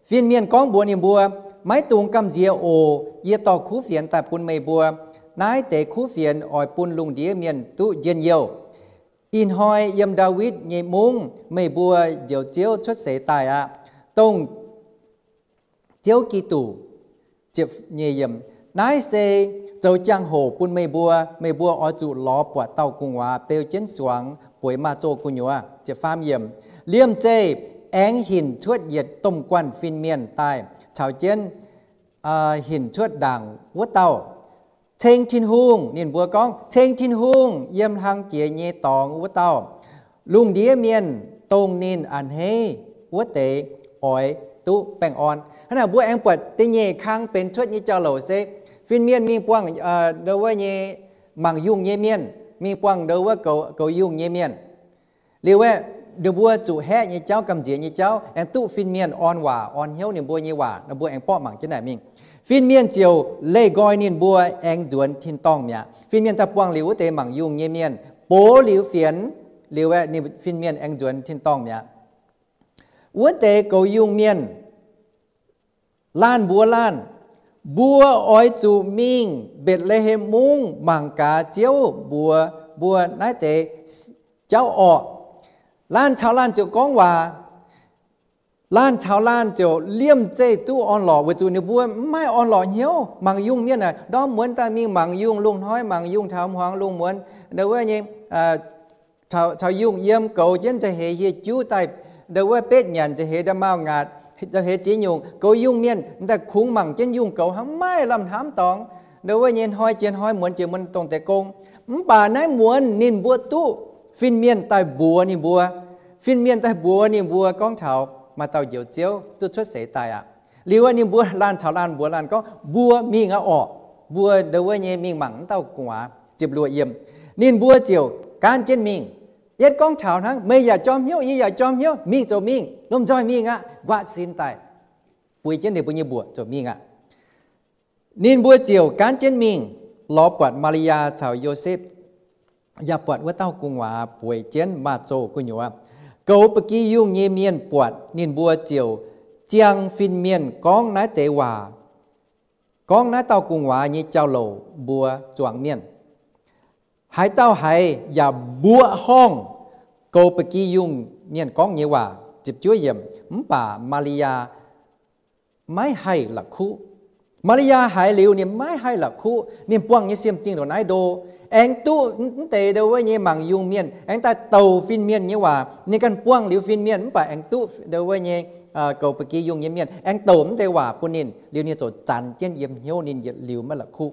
Fin-mienh gorngv mbuox ninh mbuo, Maiv dungx gamh nziex oc. Yie dorh kuv fienx daaih bun meih mbuo. Naaiv deix kuv fienx oix bun lungh ndiev mienh duqv njien-youh. Ih hnoi yiem Ndaawitv nyei mungv meih mbuo njoux Ziouv cuotv seix daaih aqv, dongh Ziouv Giduc. Naaiv se zoux jangx-hoc bun meih mbuo. Meih mbuo oix zuqc lorz buatc dauh gu'nguaaz beu jienv suangx bueix maaz-zoh gu'nyuoz. Liemh zeih aengx hinc cuotv yietc domh guanh fin-mienh daaih caux jienv hinc cuotv ndaangc wuov dauh. Ceng Tin-Hungh, ninh mbuo gorngv, Ceng Tin-Hungh, yiem hlang jiex nyei dorngx wuov dauh. Lungh ndiev mienh dongh ninh a'hneiv wuov deix oix duqv baengh orn. Hnangv naaic mbuo aengx buatc da'nyeic kang benx cuotv nyei jauv-louc se fin-mienh mingh buangh ndo wuov nyei mangc yungh nyei mienh, mingh buangh ndo wuov goux yungh nyei mienh. Liuz aeqv, ninh mbuo zuqc haeqv nyei jauv, gamh nziex nyei jauv, aengx duqv fin-mienh orn waac orn hnyouv ninh mbuo nyei waac nor, mbuo aengx borqv mangc jienv naaic mingh. Fin-mienh ziouc leih nqoi ninh mbuo aengx nzuonx tin-dorngh mi'aqv. Fin-mienh daaih buangh liuz wuov deix mangc yungh nyei mienh, box liuz fienx, liuz aeqv, fin-mienh aengx nzuonx tin-dorngh mi'aqv. Wuov deix goux yungh mienh laanh mbuox laanh, Mbuo oix zuqc mingh Mbetc^le^hem Mungv mangc gaax Ziouv mbuox mbuo naaiv deix jauv orqc. Laanh caux laanh ziouc gorngv waac. Laanh caux laanh ziouc liemh zeih duqv orn-lorqc, weic zuqc ninh mbuo mv maaih orn-lorqc hnyouv. Mangc yungh mienh aah, ndorm muonz daaih mingh mangc yungh, lungh hnoi mangc yungh, taux hmuangx lungh muonz, ndo wuov nyei caux yungh yiem, goux jienv nza'heix hieh juv daaih, ndo wuov betv nyanc, nza'heix nda'maauh ngaatc, nza'heix ziex nyungc. Goux yungh mienh daaih kungx mangc jienv yungh goux hnangv, maiv lamh hnamv dorngx. Ndo wuov nyei hnoi jiex hnoi, muonz jiex muonz dongh deix gong. Mv baac naaiv muonz ninh mbuo duqv fin-mienh daaih mbuox ninh mbuo. Fin-mienh daaih mbuox ninh mbuo gorngv taux maaih dauh Njoux Ziouv duqv cuotv seix daaih aqv. Liuz ninh mbuo laanh caux laanh mbuox laanh gorngv, Mbuo mingh aqv orqc. Mbuo ndo wuov nyei mingh mangc wuov dauh gu'nguaaz. Ziepc luoqc yiemc. Ninh mbuo ziouc gaanv jienv mingh. Yietv gorngv taux hnangv, Meih yaac jorm hnyouv, yie yaac jorm hnyouv, mingh zoux mingh, lomh nzoih mingh aqv. Nquaqv sin daaih, bueix jienv ninh mbuo nyei mbuoqc zoux mingh aqv. Ninh mbuo ziouc gaanv jienv mingh, lorz buatc Maa^li^yaa caux Yosepv, yaac buatc wuov dauh gu'nguaaz bueix jienv maaz-zoh gu'nyuoz. Goux ba'gi yungh nyei mienh buatc ninh mbuo ziouc ziang fin-mienh gorngv naaiv deix waac, gorngv naaiv dauh gu'nguaaz nyei jauv-louc mbuox zuangx mienh. Haaix dauh haiz yaac mbuoqc horngh goux ba'gi yungh mienh gorngv nyei waac. Mv baac Maa^li^yaa maiv haih la'kuqv. Maa^li^yaa haiz liuz ninh maiv haih la'kuqv. Ninh buangh nyei siem-zingh ndongc naaiv ndo, aengx duqv mv deix ndo wuov nyei mangc yungh mienh aengx daaih douc fin-mienh nyei waac. Ninh ganh buangh liuz fin-mienh mv baac aengx duqv ndo wuov nyei goux ba'gi yungh nyei mienh aengx douc mv deix waac bun ninh. Liuz ninh ziouc zanx jienv yiem hnyouv ninh yietc liuz maiv la'kuqv.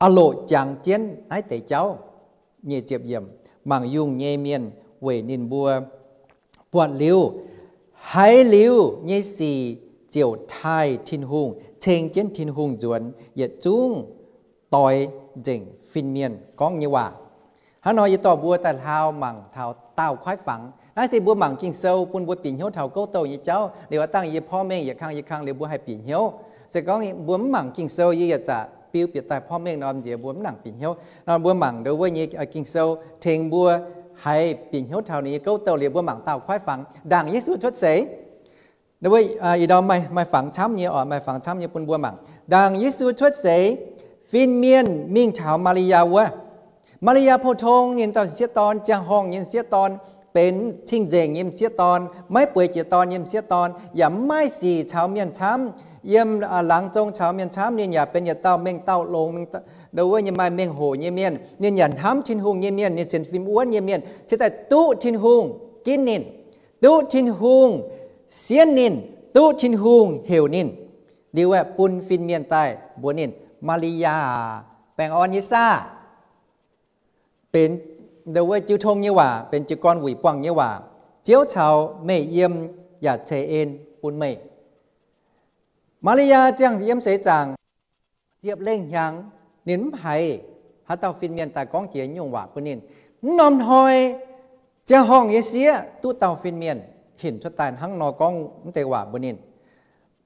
Aah loc jangx jienv naaiv deix jauv. Nyic ziepc yiemc. Mangc yungh nyei mienh weic ninh mbuo buatc liuz, haiz liuz nyei sic ziouc taaih Tin-Hungh, ceng jienv Tin-Hungh nzuonx, yietc zungv doix nzengc fin-mienh gorngv nyei waac. Hnangv nor yie dorh mbuo daaih hlaau mangc taux daauh kuaaiv fangx. Naaiv se mbuo mangc Ging-Sou bun mbuo bieqc hnyouv taux gouv douh nyei jauv. Liuz aav dangh yie porv mengh yietc kang yietc kang liuz mbuo haih bieqc hnyouv. Se gorngv mbuo mv mangc Ging-Sou, yie yietc zaqc biu bieqc daaih porv mengh nor, m'nziex mbuo mv nangc bieqc hnyouv. Nor mbuo mangc ndo wuov nyei Ging-Sou tengx mbuo haih bieqc hnyouv taux ninh nyei gouv douh liuz mbuo mangc daauh kuaaiv fangx ndaangc Yesu cuotv seix. Ih ndorm maaih fangx camv nyei oc, maaih fangx camv nyei bun mbuo mangc. Ndaangc Yesu cuotv seix, Fin-mienh mingh taux Maa^li^yaa wuov. Maa^li^yaa pou-tong ninh dauh m'sieqv dorn, ziangh horngh nyei m'sieqv dorn, benx cing-nzengc nyei m'sieqv dorn, maiv bueix jiex dorn nyei m'sieqv dorn, yaac maiv sic caux mienh camv. Yiem laangz zong caux mienh camv, ninh yaac benx yietc dauh mengh dauh longx, ndo wuov nyei maaih mengh hoc nyei mienh. Ninh yaac hnamv Tin-Hungh nyei mienh, ninh sienx fim wuonv nyei mienh, ciex daaih duqv Tin-Hungh ginv ninh, duqv Tin-Hungh sienv ninh, duqv Tin-Hungh heuc ninh. Liuz aeqv, bun fin-mienh daaih mbuox ninh, Maa^li^yaa, baengh orn nyei saah! Benx ndo wuov jiu tong nyei waac, benx jiez gorn wuic buangh nyei waac. Ziouv caux meih yiem yaac ceix en bun meih. Maa^li^yaa ziangh yiem seix zaangc ziepc lengh hnyangx, ninh mv haiz haaix dauh fin-mienh daaih gorngv jiex nyungc waac bun ninh. Mv norm hnoi, ziangh horngh nyei sieqv duqv dauh fin-mienh hinc cuotv daaih hnangv nor gorngv mv deix waac mbuox ninh.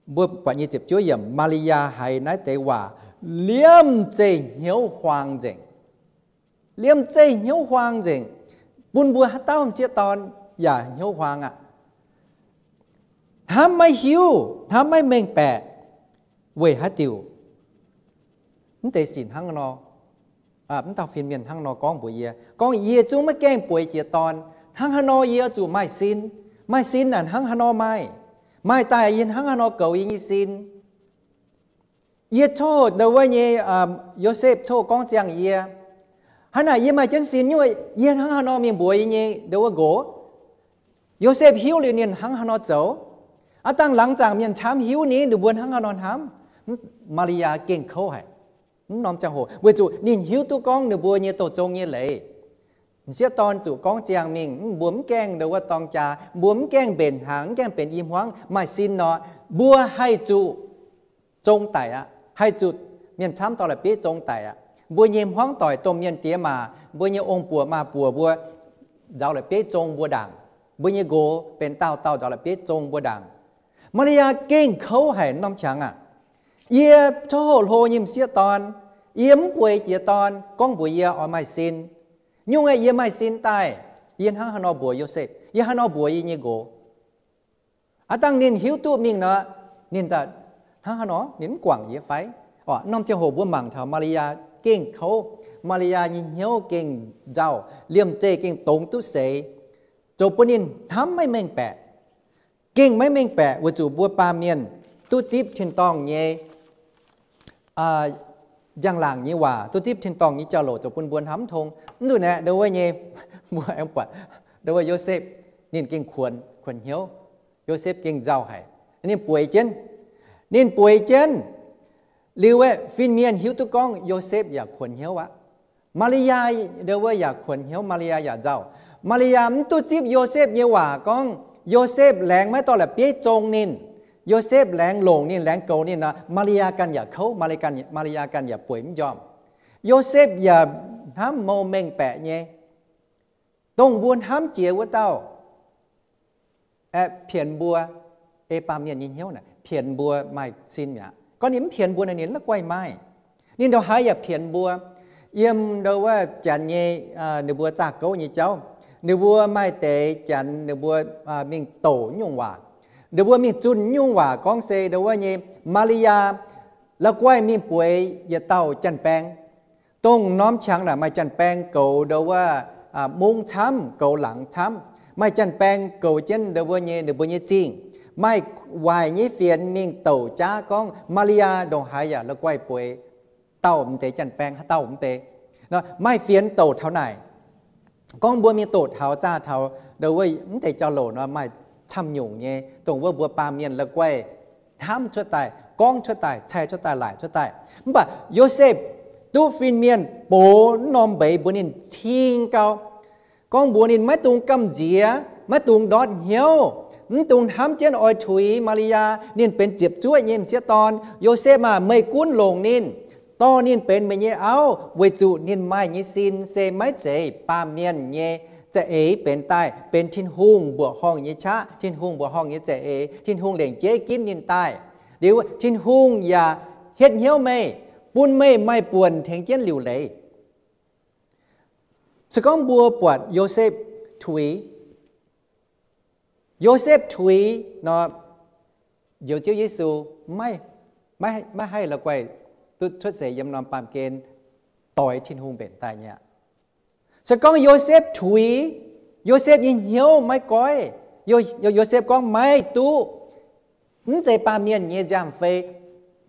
Mbuo buatc nyei ziepc juov yiemc, Maa^li^yaa haiz naaiv deix waac liemh zeih hnyouv huaang nzengc. Liemh zeih hnyouv huaang nzengc. Bun mbuo haaix dauh m'sieqv dorn yaac hnyouv huaang aqv. Hnamv maiv hiuv, hnamv maiv mengh baeqc. Weic haaix diuc mv deix sic hnangv nor, mv dauh fin-mienh hnangv nor gorngv mbuox yie, gorngv, Yie zungv maiv gaengh bueix jiex dorn. Hnangv haaix nor yie zuqc maaih sin? Maaih sin naaic hnangv haaix nor maaih? Maaih daaih yie hnangv haaix nor goux yie nyei sin? Yie tov ndo wuov nyei, Yosepv tov gorngv ziangh yie, Hnangv naaic yie maaih jienv sin nyuoqc, yie hnangv haaix nor mingh mbuox yie nyei ndo wuov nqox? Yosepv hiuv liuz ninh hnangv haaix nor zoux? Aav dangh laangz zaangc mienh camv hiuv ni, ninh mbuo hnangv haaix nor hnamv? Maa^li^yaa gengh kouv haic. Mv norm ziangh hoc, weic zuqc ninh hiuv duqv gorngv ninh mbuo nyei douz zong nyei leiz. M'sieqv dorn zuqc gorngv ziangh mingh, mbuo mv gaengh ndo wuov dorng jaa, mbuo mv gaengh mbenc hnaangx, mv gaengh benx i hmuangv, maaih sin nor, mbuo haih zuqc zong daic aqv. Haih zuqc mienh camv dorh la'bieiv zong daic aqv. Mbuo nyei hmuangv doic, domh mienh diex maac, mbuo nyei ong-buoc maa-buoc mbuo nzaaux la'bieiv zong mbuo ndaangc. Mbuo nyei nqox benx dauh dauh nzaaux la'bieiv zong mbuo ndaangc. Maa^li^yaa gengh kouv haic norm qangx aqv. Yie tov hoqc hlo nyei m'sieqv dorn, yie mv bueix jiex dorn, gorngv mbuox yie oix maaih sin. Nyungc aeqv, yie maaih sin daaih, yie hnangv haaix nor mbuox Yosepv? Yie haaix nor mbuox yie nyei nqox? Aav dangh ninh hiuv duqv mingh nor, ninh hnangv haaix nor, ninh mv guangc yie fai? Orqc, norm ziangh hoc mbuo mangc taux Maa^li^yaa gengh kouv, Maa^li^yaa nyei hnyouv gengh nzauh, liemh zeih gengh dongz duqv seix, zoux bun ninh hnamv maiv mengh baeqc. Gengh maiv mengh baeqc weic zuqc mbuo baamh mienh duqv zipv tin-dorngh nyei njang-laangc nyei waac, duqv zipv tin-dorngh nyei jauv-louc zoux bun mbuo hnamv mv tong. Mv nzunc aeqv, ndo wuov nyei, mbuo aengx buatc ndo wuov Yosepv, ninh gengh kuonx, kuonx hnyouv. Yosepv gengh nzauh haic. Ninh bueix jienv, ninh bueix jienv. Liuz aeqv, fin-mienh hiuv duqv gorngv Yosepv yaac kuonx hnyouv aqv. Maa^li^yaa ndo wuov yaac kuonx hnyouv, Maa^li^yaa yaac nzauh. Maa^li^yaa mv duqv zipv Yosepv nyei waac gorngv Yosepv laengz maiv dorh la'bieiv zong ninh. Yosepv laengz longc ninh, laengz goux ninh nor, Maa^li^yaa ganh yaac kouv, Maa^li^yaa ganh yaac bueix mv njormh. Yosepv yaac hnamv mou mengh baeqc nyei, dongh mbuo hnamv jiex wuov dauh aeqv, pienx mbuo, ei baamh mienh nyei hnyouv naaic pienx mbuo maaih sin mi'aqv. Gorngv ninh mv pienx mbuo naaic, ninh la'guaih maaih. Ninh ndongc haaix yaac pienx mbuo. Yiem ndo wuov Janx nyei, ninh mbuo zaah gouv nyei jauv, ninh mbuo maaih deix Janx ninh mbuo mingh douc nyungc waac, ninh mbuo mingh zunh nyungc waac gorngv se ndo wuov nyei Maa^li^yaa la'guaih mingh bueix yietc dauh janx-baeng. Dongh norm qangx naaic maaih janx-baeng goux ndo wuov mungv camv, goux laangz camv. Maaih janx-baeng goux jienv ndo wuov nyei ninh mbuo nyei zingh. Maaih waaic nyei fienx mingh douc jaav gorngv Maa^li^yaa ndongc haaix yaac la'guaih bueix dauh m'deix janx-baeng haaix dauh mv bei. Maaih fienx douc taux naaic, gorngv mbuo mingh doqc taux zaah taux ndo wuov mv deix jauv-louc nor maaih camv nyungc nyei, dongh wuov mbuo baamh mienh la'guaih hnamv cuotv daaih, gorngv cuotv daaih, cai cuotv daaih, laaic cuotv daaih. Mv baac Yosepv duqv fin-mienh box norm mbeix mbuox ninh cing gau, gorngv mbuox ninh maiv dungx gamh nziex, maiv dungx ndortv hnyouv, mv dungx hnamv jienv oix tuix Maa^li^yaa. Ninh benx ziepc zuoqv nyei m'sieqv dorn. Yosepv aah, meih gunv longc ninh, dorh ninh benx meih nyei auv, weic zuqc ninh maaih nyei sin se maiv zeiz baamh mienh nyei za'eix benx daaih, benx Tin-Hungh mbuoqc horngh nyei qaqv, Tin-Hungh mbuoqc horngh nyei za'eix, Tin-Hungh lengc jeiv ginv ninh daaih. Liuz Tin-Hungh yaac hietv hnyouv meih, bun meih maaih buonc tengx jienv liuc leiz. Se gorngv mbuo buatc Yosepv tuix, Yosepv tuix nor, njoux Ziouv Yesu maiv, maiv haih la'guaih duqv cuotv seix yiem norm baamh gen doix Tin-Hungh mbenc daaih nyei aqv. Se gorngv Yosepv tuix, Yosepv nyei hnyouv maiv goiv, Yo-, Yosepv gorngv maiv duqv, mv zeiz baamh mienh nyei nziaamv-fei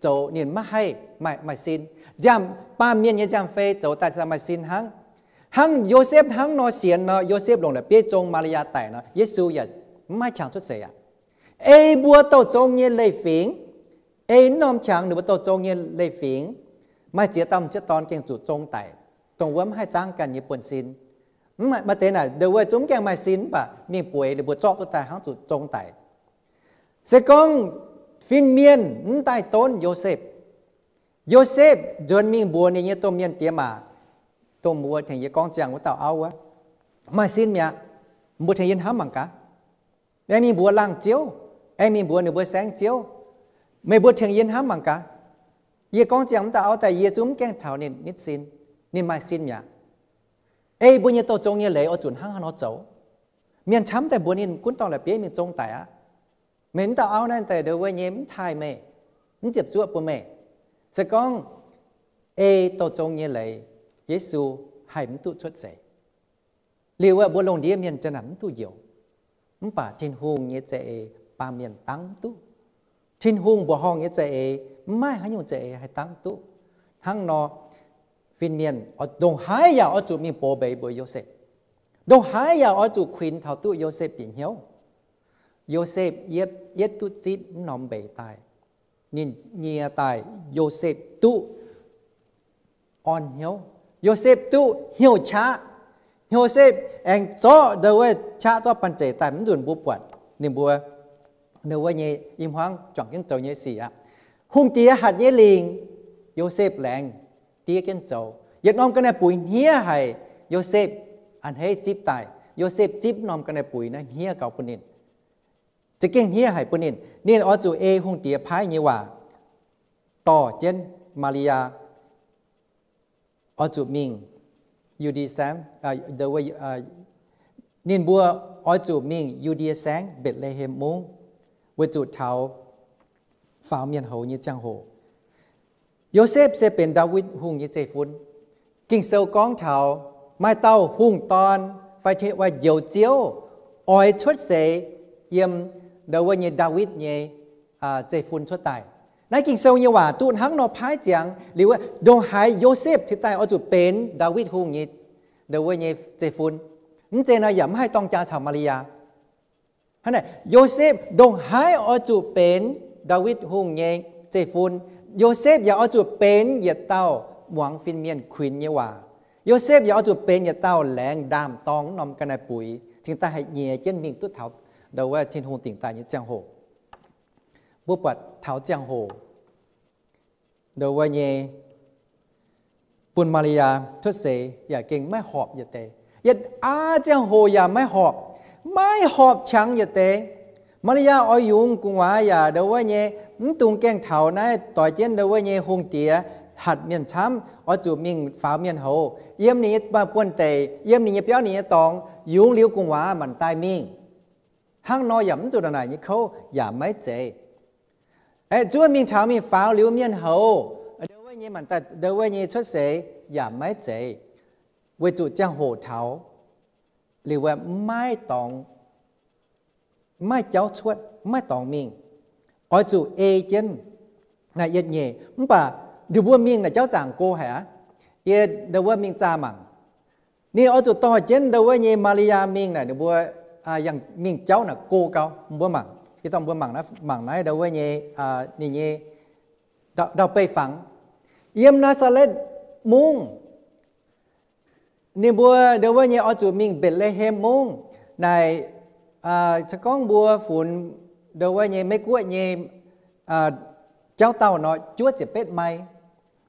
zoux ninh maiv haih maaih, maaih sin. Nziaamv, baamh mienh nyei nziaamv-fei zoux daaih maaih sin hnangv. Hnangv Yosepv hnangv nor sienx nor, Yosepv longc la'bieiv zong Maa^li^yaa daic nor, Yesu yaac mv maaih qangx cuotv seix aqv. Ei mbuo douh zong nyei leiz-fingx, ei mv norm qangx ninh mbuo douh zong nyei leiz-fingx, maaih ziex dauh m'sieqv dorn gengh zuqc zong daic, dongh wuov mv haih zaangv ganh nyei buonv-sin. Mv maaih, maaih deix naaic ndongc wuov zungv mv gaengh maaih sin mv baac mingh bueix ninh mbuo zorqv duqv daaih hnangv zuqc zong daic. Se gorngv fin-mienh mv daaih donv Yosepv, Yosepv nzuonx mingh mbuox ninh nyei domh mienh diex maac, dongh mbuo tengx yie gorngv ziangh wuov dauh auv wuov, maaih sin mi'aqv. Mbuo tengx yie hnamv mangc gaax. Aengx mingh mbuox laangh ziouv, aengx mingh mbuox ninh mbuo saengv ziouv, meih mbuo tengx yie hnamv mangc gaax. Yie gorngv ziangh wuov dauh auv daaih yie zungv mv gaengh taux ninh nitv sin. Ninh maaih sin mi'aqv. Ei mbuo nyei douh zong nyei leiz oix zuqc hnangv haaix nor zoux? Mienh camv daaih mbuox ninh gunv dorngh la'bieiv mingh zong daic aqv. Meih wuov dauh auv naaiv daaih ndongc wuov nyei mv taaih meih, mv ziepc zuoqv bun meih. Se gorngv ei douh zong nyei leiz, Yesu haih mv duqv cuotv seix. Liuz wuov mbuo lungh ndiev mienh ziang naaic mv duqv njoux. Mv baac Tin-Hungh nyei za'eix baamh mienh dangv duqv. Tin-Hungh mbuoqc horngh nyei za'eix, mv maaih haaix nyungc za'eix haih dangv duqv. Hnangv nor, fin-mienh ndongc haaix yaac oix zuqc mingh box mbeix mbuox Yosepv. Ndongc haaix yaac oix zuqc kuinx taux duqv Yosepv bieqc hnyouv. Yosepv yietv, yietv duqv zipv mv norm mbeix daaih. Ninh nyie daaih Yosepv duqv orn hnyouv. Yosepv duqv hnyouv qaqv. Yosepv aengx zorqv ndongc wuov qaqv zorqv banh zeic daaih mv nzunc mbuo buatc ninh mbuo ndongc wuov nyei i hmuangv juangc jienv zoux nyei sic aqv. Hungh diex hatc nyei lingc, Yosepv laengz diev jienv zoux. Yietc norm ga'naaiv-buix hniev haic, Yosepv a'hneiv zipv daaih. Yosepv zipv norm ga'naaiv-buix naaiv hniev gaux bun ninh. Za'gengh hniev haic bun ninh. Ninh oix zuqc ei hungh diex paaiv nyei waac dorh jienv Maa^li^yaa oix zuqc mingh Yu^ndie Saengv, ninh mbuo oix zuqc mingh Yu^ndie Saengv, Mbetc^le^hem Mungv, weic zuqc taux faaux mienh houz nyei ziangh hoc. Yosepv se benx Ndaawitv Hungh nyei zeiv-fun. Ging-Sou gorngv taux maaih dauh hungh dorn fai tin-oix njoux Ziouv oix cuotv seix yiem ndau wuov nyei Ndaawitv nyei zeiv-fun cuotv daaih. Naaiv Ging-Sou nyei waac duqv hnangv nor paaiv ziangx liuz, ndongc haaix Yosepv cingx daaih oix zuqc benx Ndaawitv Hungh nyei ndau wuov nyei zeiv-fun. Mv zeiz nor yaac mv haih dorng jaa caux Maa^li^yaa. Hnangv naaic, Yosepv ndongc haaix oix zuqc benx Ndaawitv Hungh nyei zeiv-fun. Yosepv yaac oix zuqc benx yietc dauh muangx fin-mienh kuinx nyei waac. Yosepv yaac oix zuqc benx yietc dauh laengz ndaam-dorng norm ga'naaiv-buix cingx daaih haih nyiex jienv mingh duqv taux ndau wuov Tin-Hungh dingc daaih nyei ziangh hoc. Mbuo buatc taux ziangh hoc ndau wuov nyei bun Maa^li^yaa cuotv seix yaac gengh maiv horpc yietc deix. Yietc aav ziangh hoc yaac maiv horpc, maiv horpc qangx yietc deix. Maa^li^yaa oix yungz gu'nguaaz yaac ndau wuov nyei mv dungx gaengh taux naaiv doix jienv ndau wuov nyei hungh diex hatc mienh camv, oix zuqc mingh faaux mienh houz, yiem ninh nyei buonv-deic, yiem ninh nyei biauv, ninh nyei dorngx, yungz liuz gu'nguaaz maanc daaih mingh. Hnangv nor yaac mv zuqc naaic nyei kouv yaac maiv zeiz. Aeqv, zuov mingh taux mingh faaux liuz mienh houz, ndau wuov nyei maanc daaih ndau wuov nyei cuotv seix yaac maiv zeiz, weic zuqc ziangh hoc taux liuz wuov maiv dorngx, maiv jauv cuotv, maiv dorngx mingh. Oix zuqc ei jienv naaic yietc nyeic, mv baac ninh mbuo mingh naaic jauv zaangc go haic aqv. Yie ndau wuov mingh zaah mangc. Ninh oix zuqc dorh jienv ndau wuov nyei Maa^li^yaa mingh naaic ninh mbuo yangh mingh jauv naaic go gau. Mbuo mangc, yie dorh mbuo mangc naaiv, mangc naaiv ndau wuov nyei ninh nyei ndau-beih fangx. Yiem Naa^saa^letv Mungv, ninh mbuo ndau wuov nyei oix zuqc mingh Mbetc^le^hem Mungv naaic, se gorngv mbuo funx ndau wuov nyei Meiv Guoqv nyei jauv dauh nor, juov ziepc betv mai.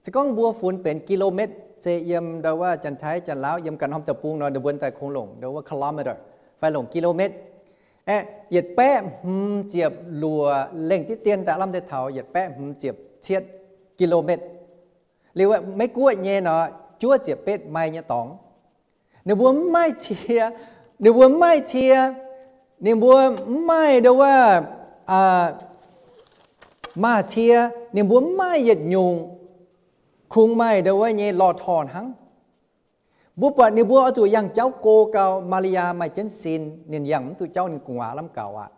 Se gorngv mbuo funx benx กิโลเมตร se yiem ndau wuov Janx-Taiv Janx-Laauv yiem ganh norm deic-bung nor, ninh mbuo daaih kungx longc ndau wuov กิโลเมตร fai longc กิโลเมตร. Aeqv, yietc baeqv hmz ziepc luoqc lengh diqv dien daaih lamh deix taux yietc baeqv hmz ziepc cietv กิโลเมตร. Liuz Meiv Guoqv nyei nor, juov ziepc betv mai nyei dorngx. Ninh mbuo mv maaih cie, ninh mbuo mv maaih cie, ninh mbuo mv maaih ndau wuov maaz-cie, ninh mbuo mv maaih yietc nyungc. kungx maaih ndau wuov nyei lorh torh hnangv. Mbuo buatc ninh mbuo oix zuqc yangh jauv go gau. Maa^li^yaa maaih jienv sin, ninh yangh mv duqv jauv, ninh gu'nguaaz lamh gaux aqv.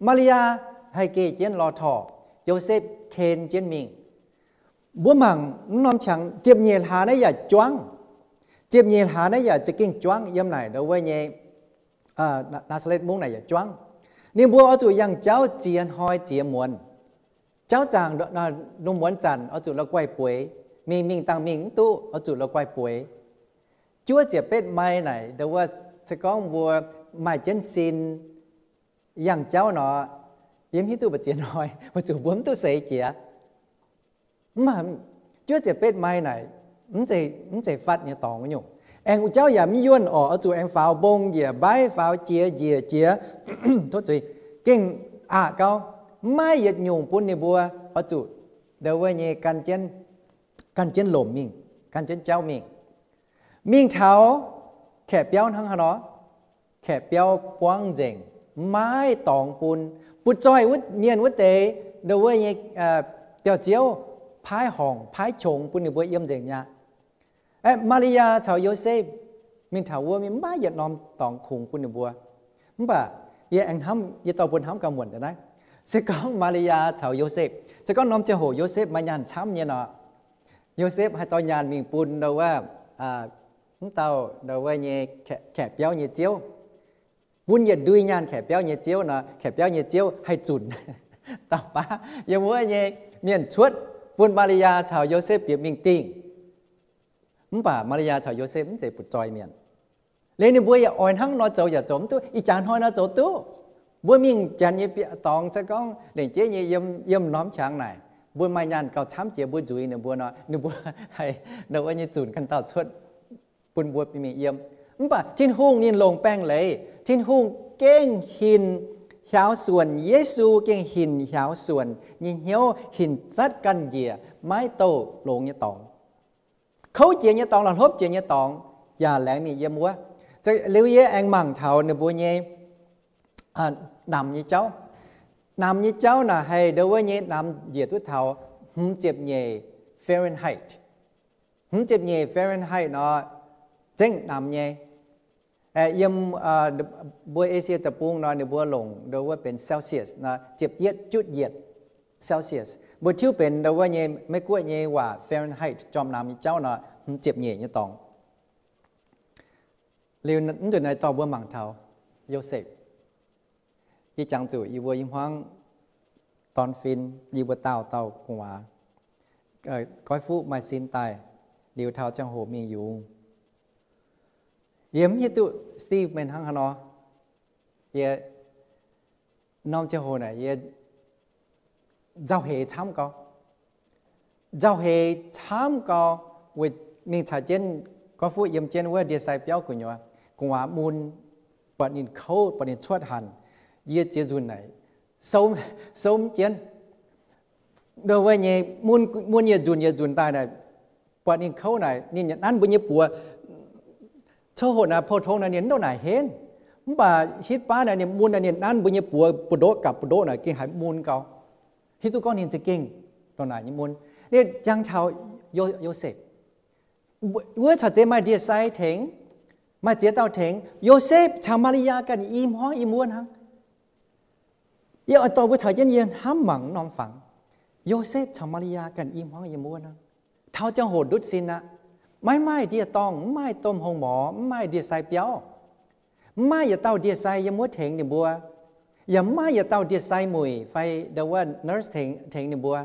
Maa^li^yaa haih geh jienv lorh torh, Yosepv ken jienv mingh. Mbuo mangc mv norm qangx, ziepc nyeic hlaax naaiv yaac juangv. Ziepc nyeic hlaax naaiv yaac za'gengh juangv yiem naaic ndau wuov nyei Naa^saa^letv Mungv naaic yaac juangv. Ninh mbuo oix zuqc yangh jauv ziex hnoi ziex muonz. Jauv zaangc lungh muonz zanc oix zuqc la'guaih bueix, mingh mingh dangh mingh mv duqv oix zuqc la'guaih bueix. Juov ziepc betv mai naaic ndau wuov, se gorngv mbuo maaih jienv sin yangh jauv nor, yie mv hiuv duqv mbu'ziex hnoi, weic zuqc mbuo mv duqv seix jiex. Mv baac juov ziepc betv mai naaic mv zeiz fatv nyei dorngx nyungc. Aengx wuov jauv yaac mv yuonh orqc, oix zuqc aengx faaux mbong njiec mbaiv, faaux jiex njiec jiex, tov zuiz, gengh aqc gau, maiv yietc nyungc bun ninh mbuo oix zuqc ndau wuov nyei gan jienv lomc mingh, gan jienv jauv mingh. Mingh taux kaeqv biauv hnangv haaix nor, kaeqv biauv buangv nzengc, maiv dorngx bun. Butv-zoih wuov mienh wuov deix ndau wuov nyei biauv-ziouv paaiv horngc paaiv qongx bun ninh mbuo yiem nzengc mi'aqv. Maa^li^yaa caux Yosepv mingh taux wuov mingh maiv yietc norm dorngx kungx bun ninh mbuo. Mv baac yie aengx hnamv, yie dorh mbuo hnamv gauh muonc deix naaiv. Se gorngv Maa^li^yaa caux Yosepv, se gorngv norm ziangh hoc Yosepv maaih nyaanh camv nyei nor, Yosepv haih dorh nyaanh mingh bun ndau wuov, mv dauh ndau wuov nyei kaeqv biauv nyei ziouv, bun yietc ndui nyaanh kaeqv biauv nyei ziouv nor, kaeqv biauv nyei ziouv haih zunc dauh baav yiem wuov nyei mienh cuotv bun Maa^li^yaa caux Yosepv bieqc mingh dingh. Mv baac Maa^li^yaa caux Yosepv mv zeiz butv-zoih mienh. Liuz ninh mbuo yaac oix hnangv nor zoux yaac zoux mv duqv, ih jaax hnoi nor zoux duqv. Mbuo mingh janx nyei bieqc dorngx, se gorngv lengc jeiv nyei yiem norm qangx naaic, mbuo maaih nyaanh gauh camv jiex mbuo nzuiz ninh mbuo nor, ninh mbuo haih ndau wuov nyei zunc ganh dauh cuotv bun mbuo mingh yiem. Mv baac Tin-Hungh ninh longc baengh leiz, Tin-Hungh gengh hinc hiaaux suonc, Yesu gengh hinc hiaaux suonc nyei hnyouv, hinc zatv ganh njiec maiv douh longx nyei dorngx. Kouv jiex nyei dorngx, la'hlopv jiex nyei dorngx yaac laengz mingh yiem wuov. Liuz yie aengx mangc taux ninh mbuo nyei namx nyei jauv. Namx nyei jauv naaic haih ndau wuov nyei namx njiec duqv taux hmz ziepc nyeic Fahrenheit. Hmz ziepc nyeic Fahrenheit nor zengv namx nyei. Yiem mbuo Esie Deic-Bung nor ninh mbuo longc ndau wuov benx Celsius nor, ziepc yietv jutv yietc Celsius. Mbuo tiuv benx ndau wuov nyei Meiv-Guoqv nyei waac Fahrenheit, jorm namx nyei jauv nor, hmz ziepc nyeic nyei dorngx. Liuz mv nzunc naaiv dorh mbuo mangc taux Yosepv. Yie jangx zuqc yie mbuo i hmuangv dorn fin, yie mbuo daauh dauh gu'nguaaz, goiv fuqv maaih sin daaih, liuz taux ziangh hoc mingh yungz. Yie mv hiuv duqv Steve mengh hnangv haaix nor. Yie norm ziangh hoc naaic yie nzauh heix camv gau. Nzauh heix camv gau, weic mingh caux jienv goiv fuqv yiem jienv wuov ndie-sai biauv gu'nyuoz, gu'nguaaz mun, buatc ninh kouv, buatc ninh cuotv hanc, yie ziex nzunc naaic souv, souv mv jienv. Ndau wuov nyei mun, mun yietc nzunc yietc nzunc daaih naaic, buatc ninh kouv naaic, ninh nanv mbuo nyei buoz. Coqv hoqc naaic pou-tong naaic ninh mv ndongc naaic henv. Mv baac hitv baav naaic ninh mun naaic ninh nanv mbuo nyei buoz, buoz-ndoqv gapv buoz-ndoqv naaic gengh haiz mun gau. Hiuv duqv gorngv ninh za'gengh ndongc naaic nyei mun. Ninh jangx taux Yosepv. Wuov caux zeix maaih ndie-sai tengx, maaih ziex dauh tengx. Yosepv caux Maa^li^yaa ganh i hmuangv yiem wuov hnangv. Yie oix dorh mbuo caux jienv yie hnamv mangc norm fangx. Yosepv caux Maa^li^yaa ganh i hmuangv yiem wuov hnangv. Taux ziangh hoc ndutv sin aqv. Maiv maaih ndie-dorngh, mv maaih domh hong morz, mv maaih ndie-sai biauv. Mv maaih yietc dauh ndie-sai yiem wuov tengx ninh mbuo. Yaac mv maaih yietc dauh ndie-sai muic fai ndau wuov nurse tengx, tengx ninh mbuo.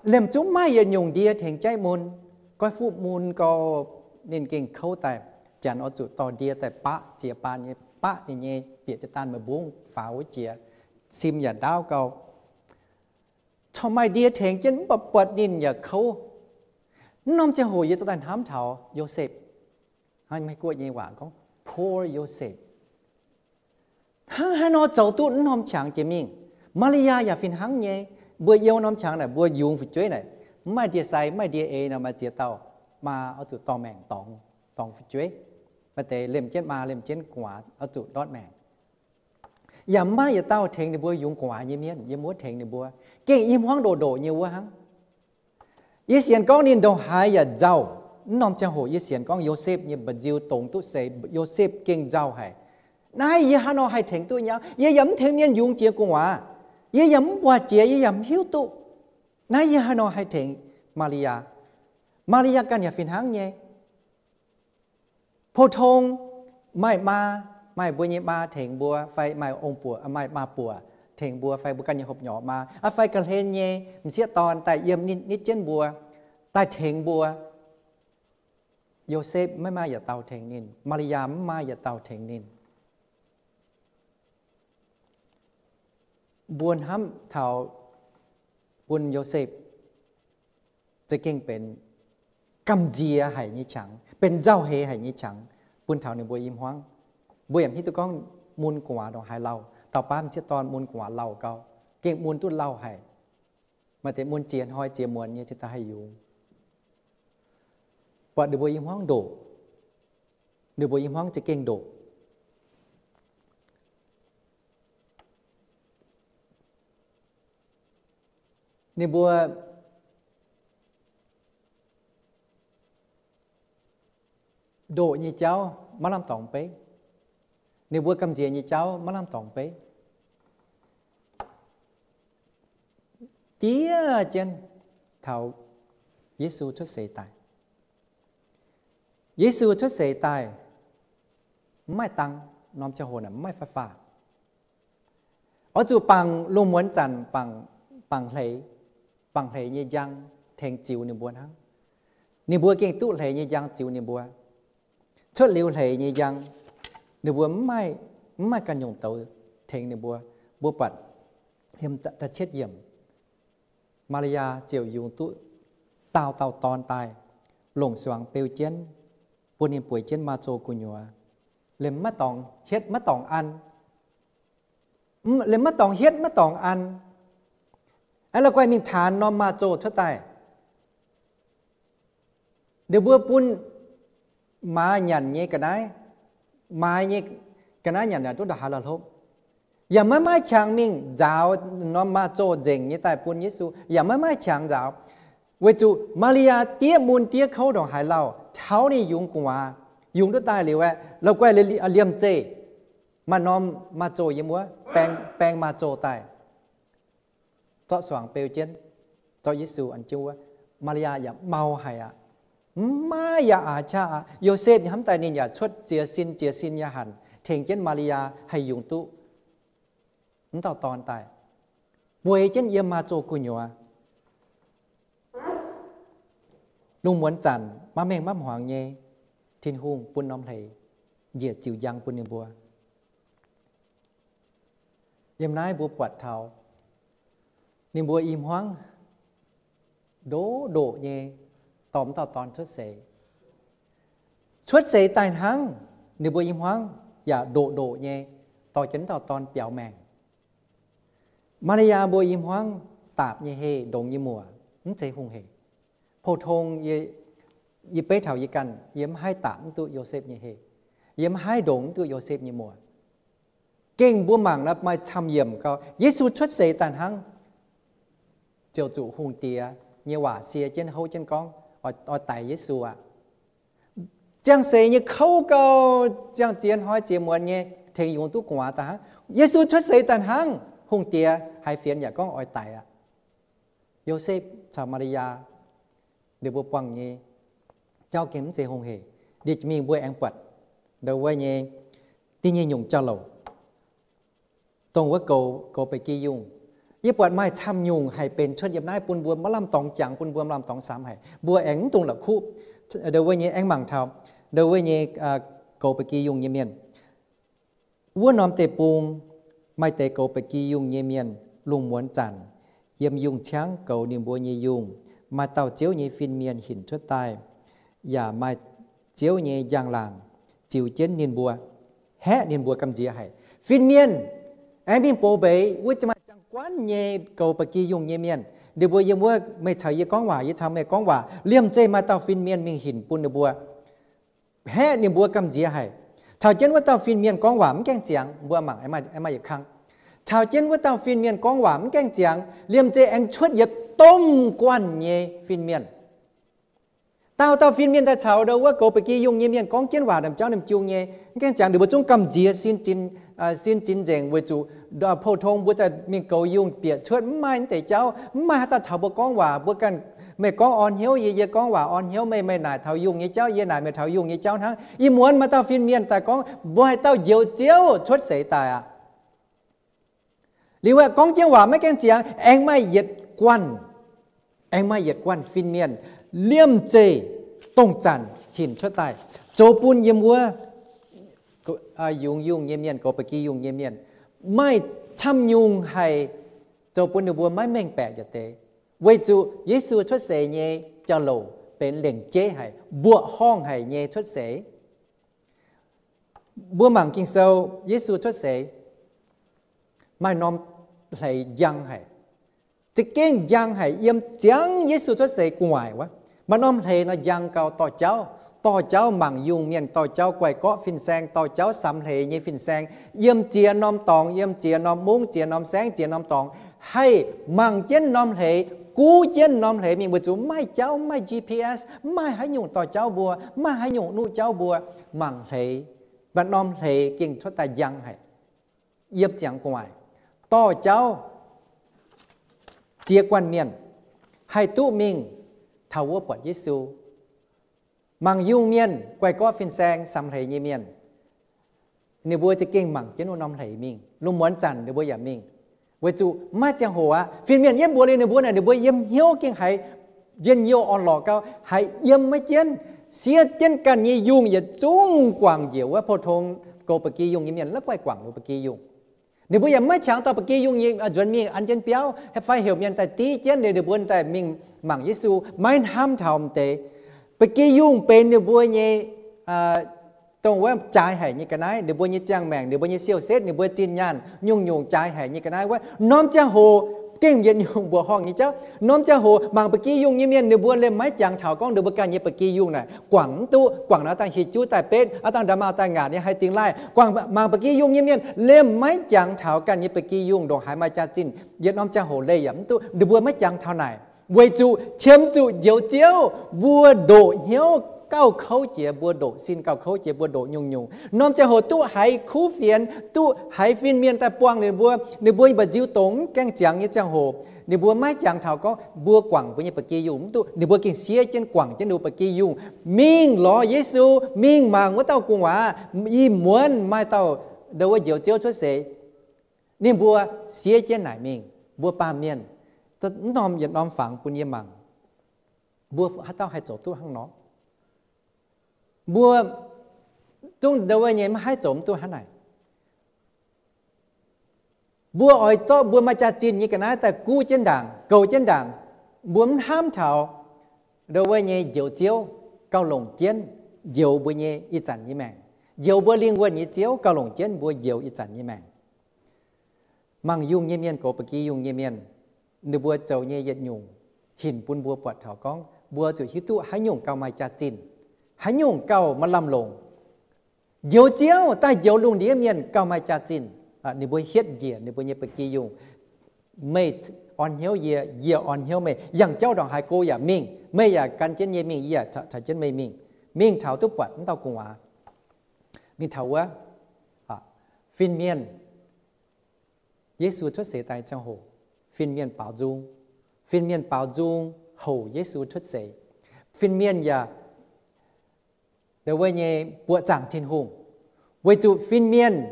Liemh zungv maiv yietc nyungc ndie tengx jaiv mun. Goiv fuqv mun gau, ninh gengh kouv daaih. Janx oix zuqc dorh ndie daaih baqv ziex baan nyei, baqv ninh nyei bieqc jiez daan meih mbungv faaux wuov jiex, sim yaac ndaauv gau. Corc maaih ndie tengx jienv mv baac buatc ninh yaac kouv. Mv norm ziangh hoc yie zoux daaih hnamv taux Yosepv. Maiv Guoqv nyei waac gorngv poor Yosepv. Hnangv haaix nor zoux duqv mv norm qangx jiex mingh? Maa^li^yaa yaac fih hnangv nyei. Mbuo youh norm qangx naaic, mbuo yungz fu'jueiv naaic, mv maaih ndie-sai, mv maaih ndie-ei nor, maaih ziex dauh maa oix zuqc dorh maengc dorngx, dorngx fu'jueiv. Maaih deix liemh jienv maa, liemh jienv gu'nguaaz oix zuqc ndortv maengc. Yaac mv maaih yietc dauh tengx ninh mbuo yungz gu'nguaaz nyei mienh yiem wuov tengx ninh mbuo. Gengh i hmuangv ndoqc ndoqc nyei wuov hnangv. Yie sienx gorngv ninh ndongc haaix yaac nzauh. Mv norm ziangh hoc yie sienx gorngv Yosepv nyei mba'nziu dongz duqv seix, Yosepv gengh nzauh haic. Naaiv yie hnangv nor haih tengx duqv nyei? Yie yaac mv tengx mienh yungz jiex gu'nguaaz. Yie yaac mv buatc jiex, yie yaac mv hiuv duqv. Naaiv yie hnangv nor haih tengx Maa^li^yaa? Maa^li^yaa ganh yaac fih hnangv nyei. Pou-tong maaih maa, maaih mbuo nyei maa tengx mbuo, fai maaih ong-buoc, maaih maa-buoc tengx mbuo, fai mbuo ganh nyei hopv-nyorx maa, fai ga'hlen nyei m'sieqv dorn daaih yiem nitv jienv mbuo, daaih tengx mbuo. Yosepv maiv maaih yietc dauh tengx ninh. Maa^li^yaa mv maaih yietc dauh tengx ninh. Mbuo hnamv taux bun Yosepv za'gengh benx gamh nziex haic nyei qangx, benx nzauh heix haic nyei qangx bun taux ninh mbuo i hmuangv. Mbuo yaac mv hiuv duqv gorngv mun gu'nguaaz ndongc haaix lauh, dauh baav m'sieqv dorn mun gu'nguaaz lauh gau, gengh mun duqv lauh haic. Maaih deix mun ziex hnoi ziex muonz nyei cingx daaih haih yungz. Buatc ninh mbuo i hmuangv ndoqc, ninh mbuo i hmuangv za'gengh ndoqc. Ninh mbuo ndoqc nyei jauv maiv lamh dorngx beiv. Ninh mbuo gamh nziex nyei jauv maiv lamh dorngx beiv. Diev jienv taux Yesu cuotv seix daaih. Yesu cuotv seix daaih, mv maaih dang, norm ziangh hoc naaic mv maaih faaux-faaux. Oix zuqc bangc lungh muonz zanc, bangc, bangc hleix, bangc hleix nyei njang tengx ziux ninh mbuo hnangv. Ninh mbuo gengh duqv hleix nyei njang ziux ninh mbuo. Cuotv liuz hleix nyei njang, ninh mbuo mv maaih, mv maaih ganh nyungc douz tengx ninh mbuo. Mbuo buatc yiem da'cietv yiemc, Maa^li^yaa ziouc yungz duqv daauh dauh dorn daaih, longc suangx beu jienv, bun ninh bueix jienv maaz-zoh gu'nyuoz, liemh maiv dorngx hietv maiv dorngx an. Liemh maiv dorngx hietv maiv dorngx an. Aa, la'guaih mingh taanx norm maaz-zoh cuotv daaih. Ninh mbuo bun maaz nyanc nyei ga'naaiv, maaz nyei ga'naaiv nyanc yaac duqv ndongc haaix la'hlopv. Yaac maiv maaih qangx mingh nzaaux norm maaz-zoh nzengc nyei daaih bun Yesu, yaac maiv maaih qangx nzaaux. Weic zuqc Maa^li^yaa diev mun diev kouv ndongc haaix lauh, taux ninh yungz gu'nguaaz, yungz duqv daaih liuz aeqv, la'guaih liemh zeih maaih norm maaz-zoh yiem wuov, baeng, baeng maaz-zoh daaih, zorqv suangx beu jienv, zorqv Yesu an jienv wuov. Maa^li^yaa yaac mau haic aqv. Mv maaih yaac aax qaqv aqv. Yosepv hnamv daaih ninh yaac cuotv jiez sin jiez sin nyei hanc tengx jienv Maa^li^yaa haih yungz duqv m'dauh dorn daaih, bueix jienv yiem maaz-zoh gu'nyuoz. Lungh muonz zanc maiv mengh maiv hmuangx nyei, Tin-Hungh bun norm hleix njiec ziux njang bun ninh mbuo. Yiem naaiv mbuo buatc taux ninh mbuo i hmuangv ndoqv ndoqc nyei dorh m'dauh dorn cuotv seix. Cuotv seix daaih hnangv, ninh mbuo i hmuangv yaac ndoqv ndoqc nyei dorh jienv m'dauh dorn biaux maengc. Maa^li^yaa mbuo i hmuangv daapc nyei heh, ndongx nyei muoc, mv zeiz hungh hec. Pou-tong yie, yie beiv taux yie ganh, yie mv haih daapc mv duqv Yosepv nyei heh. Yie mv haih ndongx mv duqv Yosepv nyei muoc. Gengh mbuo mangc nor maaih camv yiemc gau. Yesu cuotv seix daaih hnangv, ziouc zuqc hungh diex nyei waac sie jienv houv jienv gorngv, oix, oix daix Yesu aqv. Ziangh seix nyei kouv gau, ziangh ziex hnoi ziex muonz nyei tengx yungz duqv gu'nguaaz daaih hnangv. Yesu cuotv seix daaih hnangv, hungh diex haiz fienx yaac gorngv oix daix aqv. Yosepv caux Maa^li^yaa, ninh mbuo buangh nyei jauv gengh mv zeiz hungh hec. Ndie mingh mbuo aengx buatc ndau wuov nyei, da'nyeic nyungc jauv-louc, dongh wuov goux, goux ba'gi yungh. Yie buatc maaih camv nyungc haih benx cuotv yiem naaiv bun mbuo maiv lamh dorngx jangx, bun mbuo maiv lamh dorngx samx haic. Mbuo aengx mv dungx la'kuqv. Ndau wuov nyei aengx mangc taux ndau wuov nyei, goux ba'gi yungh nyei mienh. Wuov norm deic-bung maaih deix goux ba'gi yungh nyei mienh. Lungh muonz zanc, yiem yungh ciangv goux ninh mbuo nyei yungh, maaih dauh Ziouv nyei fin-mienh hinc cuotv daaih, yaac maaih Ziouv nyei njang-laangc ziux jienv ninh mbuo, haeqv ninh mbuo gamh nziex haic. Fin-mienh aengx mingh bouc mbeix wuov maaih ziangh guanv nyei goux ba'gi yungh nyei mienh. Ninh mbuo yiem wuov, meih caux yie gorngv waac, yie caux meih gorngv waac, liemh zeih maaih dauh fin-mienh mingh hinc bun ninh mbuo, haeqv ninh mbuo gamh nziex haic. Caux jienv wuov dauh fin-mienh gorngv waac mv gaengh ziangx, mbuo mangc, aengx maaih yietc kang. Caux jienv wuov dauh fin-mienh gorngv waac mv gaengh ziangx, liemh zeih aengx cuotv yietc domh guanh nyei fin-mienh. Dauh dauh fin-mienh daaih caux ndau wuov goux ba'gi yungh nyei mienh gorngv jienv waac ndaamv-jauv ndaamv-jung nyei. Mv gaengh ziangx ninh mbuo zungv gamh nziex sin zinh, sin zinh nzengc weic zuqc pou-tong mbuo daaih mingh goux yungh bieqc cuotv mv maaih naaiv deix jauv, mv maaih haaix dauh caux mbuo gorngv waac. Mbuo ganh, meih gorngv orn hnyouv yie, yie gorngv waac orn hnyouv meih, meih naaic taux yungh nyei jauv, yie naaic meih taux yungh nyei jauv hnangv. Ih muonz maaih dauh fin-mienh daaih gorngv, mbuo haaix dauh njoux Ziouv cuotv seix daaih aqv. Liuz aeqv, gorngv jienv waac maiv gaengh ziangx, aengx maaih yietc guanh, aengx maaih yietc guanh fin-mienh liemh zeih dongh zanc hinc cuotv daaih, zoux bun yiem wuov yungz yungh nyei mienh, goux ba'gi yungh nyei mienh, maaih camv nyungc haic, zoux bun ninh mbuo maiv mengh baeqc njiec deix. Weic zuqc Yesu cuotv seix nyei jauv-louc benx lengc jeiv haic, mbuoqc horngh haic nyei cuotv seix. Mbuo mangc Ging-Sou, Yesu cuotv seix, maaih norm hleix njang haic, za'gengh njang haic. Yiem ziangx Yesu cuotv seix gu'nguaaic wuov, maaih norm hleix nor njang gau dorh jauv, dorh jauv mangc yungh mienh, dorh jauv guaih gorqv fin-saeng, dorh jauv samx hleix nyei fin-saeng, yiem ziex norm dorngx, yiem ziex norm mungv, ziex norm saengv, ziex norm dorngx, haih mangc jienv norm hleix, guv jienv norm hleix mingh, weic zuqc mv maaih jauv, mv maaih G P S, mv maaih haaix nyungc dorh jauv mbuo, mv maaih haaix nyungc nuqv jauv mbuo, mangc hleix, maaih norm hleix gengh cuotv daaih njang haic. Yiem ziangx gu'nguaaic dorh jauv ziex guanh mienh haih duqv mingh taux wuov buatc Yesu. Mangc yungh mienh, guaih gorqv fin-saeng, samx hleix nyei mienh, ninh mbuo za'gengh mangc jienv wuov norm hleix mingh. Lungh muonz zanc ninh mbuo yaac mingh, weic zuqc mv maaih ziangh hoc aqv. Fin-mienh yietv mbuox liuz ninh mbuo naaic, ninh mbuo yiem hnyouv gengh haiz njien-youh orn-lorqc gau, haiz yiem maiv jienv, siev jienv ganh nyei yungh yietc zungv guangc njiec wuov pou-tong goux ba'gi yungh nyei mienh, la'guaih guangc ninh ba'gi yungh. Ninh mbuo yaac maiv qangx dorh ba'gi yungh nyei nzuonx mingh an jienv biauv, fai heuc mienh daaih div jienv ninh mbuo daaih mingh mangc Yesu, maiv hnamv taux m'deix. Ba'gi yungh benx ninh mbuo nyei dongh wuov jaaix haic nyei ga'naaiv, ninh mbuo nyei ziangh maengc, ninh mbuo nyei siou-setv, ninh mbuo zinh nyaanh, nyungc-nyungc jaaix haic nyei ga'naaiv wuov. Norm ziangh hoc gengh yietc nyungc mbuoqc horngh nyei jauv. Norm ziangh hoc mangc ba'gi yungh nyei mienh ninh mbuo liemh maiv jangx taux gorngv ninh mbuo ganh nyei ba'gi yungh naaic guangc mv duqv, guangc naaiv dangh hieh juv daaih betv, aav dangh nda'maauh daaih ngaatc nyei haih dingh laih. Guangc mangc ba'gi yungh nyei mienh liemh maiv jangx taux ganh nyei ba'gi yungh ndongc haaix maaih jaax-zinh, yietc norm ziangh hoc leih yaac mv duqv. Ninh mbuo maiv jangx taux naaic weic zuqc qiemx zuqc njoux Ziouv, mbuo ndoqc hnyouv gauh kouv jiex, mbuo ndoqc sin gauh kouv jiex, mbuo ndoqc nyungc-nyungc. Norm ziangh hoc duqv haiz kuv fienx, duqv haiz fin-mienh daaih buangh ninh mbuo, ninh mbuo mba'nziu dongz mv gaengh ziangx nyei ziangh hoc, ninh mbuo maiv jangx taux gorngv mbuo guangc mbuo nyei ba'gi yungh mv duqv. Ninh mbuo gengh siev jienv guangc jienv ninh mbuo ba'gi yungh, mingh lorz Yesu, mingh mangc wuov dauh gu'nguaaz. Ih muonz maaih dauh ndo wuov njoux Ziouv cuotv seix, ninh mbuo siev jienv naaic mingh, mbuo baamh mienh, mv norm yietc norm fangx bun yie mangc, mbuo haaix dauh haih zoux duqv hnangv nor? Mbuo zungv ndo wuov nyei maiv haih zoux mv duqv hnangv naaic. Mbuo oix zorqv mbuo maaih jaax-zinh nyei ga'naaiv daaih guv jienv ndaangc, goux jienv ndaangc. Mbuo mv hnamv taux ndo wuov nyei njoux Ziouv gauh longc jienv njoux mbuo nyei ih zanc nyei maengc. Njoux mbuo lingh wuonh nyei Ziouv gauh longc jienv mbuo njoux ih zanc nyei maengc. Mangc yungh nyei mienh, goux ba'gi yungh nyei mienh, ninh mbuo zoux nyei yietc nyungc hinc bun mbuo buatc taux gorngv mbuo zuqc hiuv duqv haaix nyungc gauh maaih jaax-zinh, haaix nyungc gauh maaih lamh longc. Njoux Ziouv daaih njoux lungh ndiev mienh gauh maaih jaax-zinh. Ninh mbuo hietv njiec ninh mbuo nyei ba'gi yungh. Meih orn hnyouv yie, yie orn hnyouv meih. Yangh jauv ndongc haaix go yaac mingh. Meih yaac gan jienv yie mingh, yie yaac caux jienv meih mingh. Mingh taux duqv buatc wuov dauh gu'nguaaz. Mingh taux wuov fin-mienh, Yesu cuotv seix daaih ziangh hoc, fin-mienh baaux nzung. Fin-mienh baaux nzung houc Yesu cuotv seix. Fin-mienh yaac ndo wuov nyei buoqc zaangc Tin-Hungh. Weic zuqc fin-mienh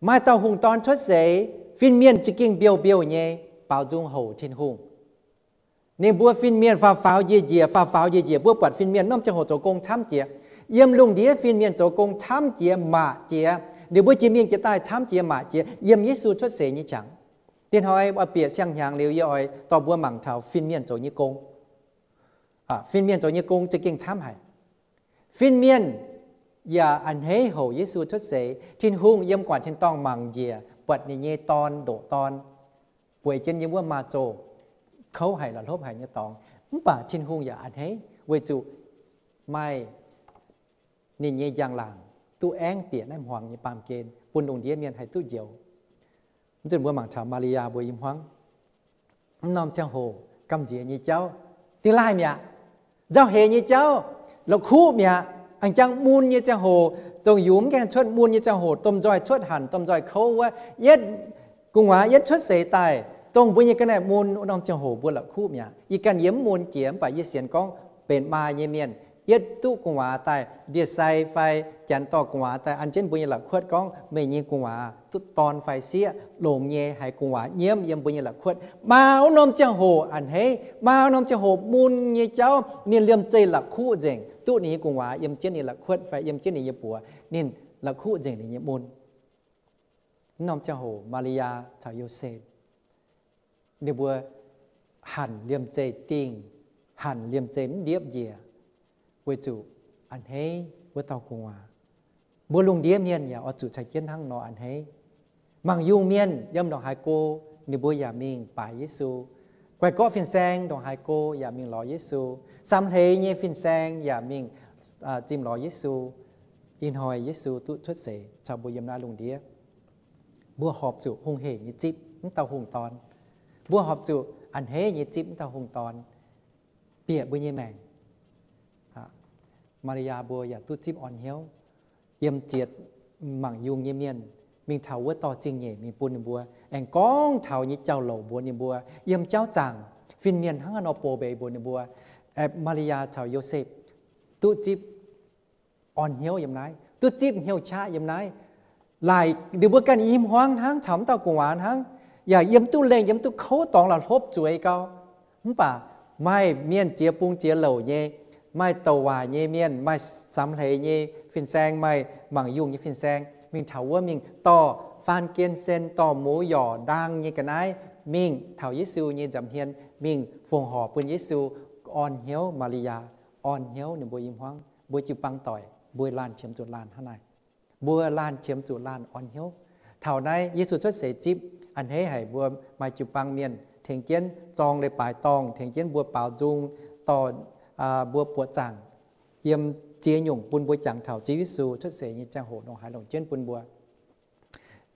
maaih dauh hungh dorn cuotv seix, fin-mienh za'gengh mbiouh mbiouh nyei baaux nzung houc Tin-Hungh. Ninh mbuo fin-mienh faaux faaux njiec njiec, faaux faaux njiec njiec. Mbuo buatc fin-mienh norm ziangh hoc zoux gong camv jiex. Yiem lungh ndiev fin-mienh zoux gong camv jiex maac jiex. Ninh mbuo jiex mingh jiex daaih camv jiex maac jiex yiem Yesu cuotv seix nyei qangx. Dinh hnoi oix bieqc siang-hnyangx liuz yie oix dorh mbuo mangc taux fin-mienh zoux nyei gong. Fin-mienh zoux nyei gong za'gengh camv haic. Fin-mienh yaac a'hneiv houc Yesu cuotv seix. Tin-Hungh yiem gu'nguaaic tin-dorngh mangc njiec buatc ninh nyei dorn, ndoqc dorn, bueix jienv yiem wuov maaz-zoh, kouv haic la'hlopv haic nyei dorngx. Mv baac Tin-Hungh yaac a'hneiv weic zuqc maaih ninh nyei njang-laangc duqv aengv bieqc naaiv hmuangx nyei baamh gen bun lungh ndiev mienh haih duqv njoux. Mv zunc mbuo mangc taux Maa^li^yaa mbuo i hmuangv. Mv norm ziangh hoc gamh nziex nyei jauv, dingh laaih mi'aqv. Nzauh heix nyei jauv, la'kuqv mi'aqv. A'jang mun nyei ziangh hoc, dongh yungz mv gaengh cuotv mun nyei ziangh hoc, domh nzoih cuotv hanc, domh nzoih kouv wuov, yietv gu'nguaaz yietv cuotv seix daaih, dongh mbuo nyei ga'naaiv mun wuov norm ziangh hoc mbuo la'kuqv mi'aqv. Yie ganh yiem mv mun jiex, mv baac yie sienx gorngv benx maa nyei mienh yietv duqv gu'nguaaz daaih, ndie-sai fai janx dorh gu'nguaaz daaih an jienv mbuo nyei la'kuotv gorngv meih nyei gu'nguaaz duqv dorn fai sieqv, longx nyei, haiz gu'nguaaz nyiemv yiem mbuo nyei la'kuotv. Maa wuov norm ziangh hoc a'hneiv, maa wuov norm ziangh hoc mun nyei jauv ninh liemh zeih la'kuqv nzengc, duqv ninh nyei gu'nguaaz yiem jienv ninh la'kuotv fai yiem jienv ninh nyei buoz, ninh la'kuqv nzengc ninh nyei mun. Wuov norm ziangh hoc Maa^li^yaa caux Yosepv ninh mbuo hanc liemh zeih dingh, hanc liemh zeih mv ndiepv njiec, weic zuqc a'hneiv wuov dauh gu'nguaaz. Mbuo lungh ndiev mienh yaac oix zuqc caux jienv hnangv nor a'hneiv. Mangc yungh mienh yiem ndongc haaix go, ninh mbuo yaac mingh baaix Yesu. Guai-gorqv fin-saeng ndongc haaix go yaac mingh lorz Yesu. Samx hleix nyei fin-saeng yaac mingh zimh lorz Yesu. Ih hnoi Yesu duqv cuotv seix caux mbuo yiem naaiv lungh ndiev. Mbuo horpc zuqc hungh hec nyei zipv wuov dauh hungh dorn. Mbuo horpc zuqc a'hneiv nyei zipv wuov dauh hungh dorn bieqc mbuo nyei maengc. Maa^li^yaa mbuo yaac duqv zipv orn hnyouv yiem ziex mangc yungh nyei mienh, mingh taux wuov dorh zingh nyeic mingh bun ninh mbuo, aengx gorngv taux nyei jauv-louc mbuox ninh mbuo, yiem jauv zaangc fin-mienh hnangv haaix nor bouh mbeix mbuox ninh mbuo. Maa^li^yaa caux Yosepv duqv zipv orn hnyouv yiem naaiv, duqv zipv hnyouv qaqv yiem naaiv. Laaic ninh mbuo ganh i hmuangv hnangv, caux wuov dauh gu'nguaaz hnangv, yaac yiem duqv lengh, yiem duqv kouv dorngx la'hlopv zueiz gau. Mv baac maaih mienh jiex bung jiex louc nyei, maaih douc waac nyei mienh, maaih samx hleix nyei fin-saeng, maaih mangc yungh nyei fin-saeng, mingh taux wuov mingh dorh faan gen sen, dorh muv yorc ndaang nyei ga'naaiv, mingh taux Yesu nyei nza'hmien, mingh fongc horc bun Yesu orn hnyouv Maa^li^yaa, orn hnyouv ninh mbuo i hmuangv. Mbuo jiu-baang doic, mbuo laanh qiemx zuqc laanh hnangv naaic. Mbuo laanh qiemx zuqc laanh orn hnyouv. Taux naaiv Yesu cuotv seix zipv, a'hneiv haic mbuo maaih jiu-baang mienh tengx jienv zorng leiz-baaix dorngh, tengx jienv mbuo baaux nzung, dorh mbuo buoqc zaangc, yiem ziex nyungc bun mbuo jangx taux Ziouv Yesu cuotv seix nyei ziangh hoc ndongc haaix longc jienv bun mbuo.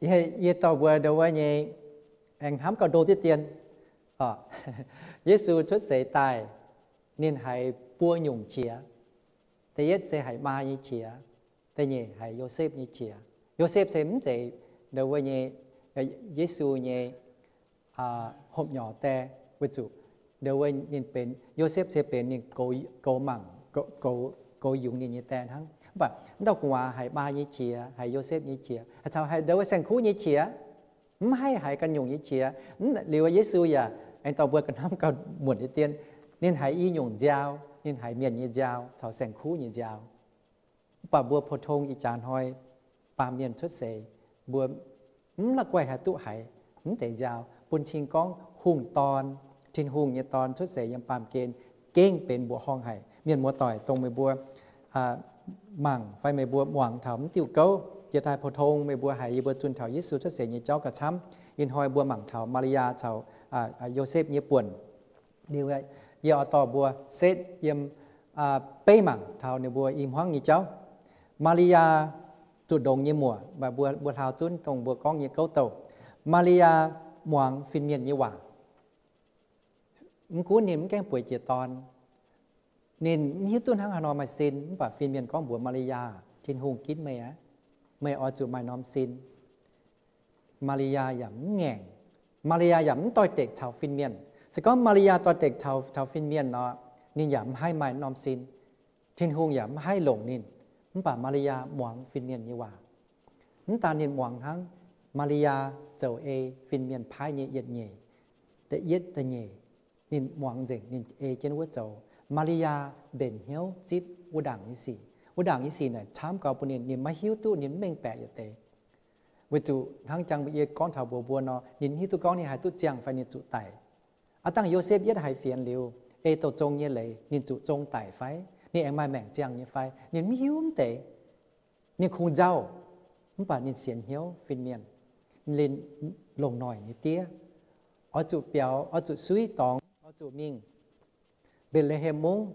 Yie dorh mbuo ndo wuov nyei, aengx hnamv gauh ndo diqv dien. Yesu cuotv seix daaih, ninh haiz buo nyungc qiex. Da'yietv se haiz maa nyei qiex, da'nyeic haiz Yosepv nyei qiex. Yosepv se mv zeiz ndo wuov nyei, Yesu nyei hopv-nyorx die, weic zuqc ndo wuov ninh benx, Yosepv se benx ninh goux mangc, goux yungz ninh nyei die hnangv. Mv baac wuov dauh gu'nguaaz haiz maa nyei qiex, haiz Yosepv nyei qiex, haiz caux haiz ndo wuov saeng-kuv nyei qiex. Mv haih haiz ganh nyungc nyei qiex. Liuz Yesu yaac aengx dorh mbuo ganh hnamv gauh muonc diqv dien. Ninh haiz i nyungc nziaaux, ninh haiz mienh nyei nziaaux caux saeng-kuv nyei nziaaux. Mv baac mbuo pou-tong ih jaax hnoi baamh mienh cuotv seix, mbuo mv la'guaih haih duqv haiz mv deix nziaaux bun cing gorngv hungh dorn, Tin-Hungh nyei Dorn cuotv seix yiem baamh gen gengh benx mbuoqc horngh haic. Mienh muoz-doic, dongh meih mbuo mangc fai meih mbuo muangx taux mv diuh gouv, jiex daaih pou-tong meih mbuo haiz yie mbuo zunh taux Yesu cuotv seix nyei jauv gauh camv. Ih hnoi mbuo mangc taux Maa^li^yaa caux Yosepv nyei buonc. Liuz yie oix dorh mbuo setv yiem beiv mangc taux ninh mbuo i hmuangv nyei jauv. Maa^li^yaa zuqc ndongx nyei muoc, mv baac mbuo hlaau zunv dongh mbuo gorngv nyei gouv douh. Maa^li^yaa muangx fin-mienh nyei waac. Mv gunv ninh mv gaengh bueix jiex dorn, ninh mv hiuv duqv hnangv haaix nor maaih sin, mv baac fin-mienh gorngv mbuox Maa^li^yaa, Tin-Hungh ginv meih aqv. Meih oix zuqc maaih norm sin. Maa^li^yaa yaac mv ngaengc. Maa^li^yaa yaac mv doix-dekc taux fin-mienh. Se gorngv Maa^li^yaa doix-dekc taux, taux fin-mienh nor, ninh yaac mv haih maaih norm sin. Tin-Hungh yaac mv haih longc ninh. Mv baac Maa^li^yaa muangx fin-mienh nyei waac. Mv daan ninh muangx hnangv, Maa^li^yaa zoux ei fin-mienh paaiv nyei yietc nyeic, da'yietv da'nyeic. Ninh muangx nzengc, ninh ei jienv wuov zoux. Maa^li^yaa mbenc hnyouv zipv wuov ndaangc nyei sic. Wuov ndaangc nyei sic naaic camv gau bun ninh, ninh maiv hiuv duqv, ninh mv mengh baeqc yietc deix. Weic zuqc hnangv jangx yie gorngv taux mbuox mbuo nor, ninh mv hiuv duqv gorngv ninh haih duqv ziangh fai ninh zuqc daic. Aav dangh Yosepv yietv haiz fienx liuz, ei douh zong nyei leiz, ninh zuqc zong daic fai ninh aengx maaih maengc ziangh nyei fai, ninh mv hiuv mv deix. Ninh kungx nzauh, mv baac ninh sienx hnyouv fin-mienh, ninh longc noic nyei diev, oix zuqc biaux, oix zuqc suiv dorngx, oix zuqc mingh Mbetc^le^hem Mungv,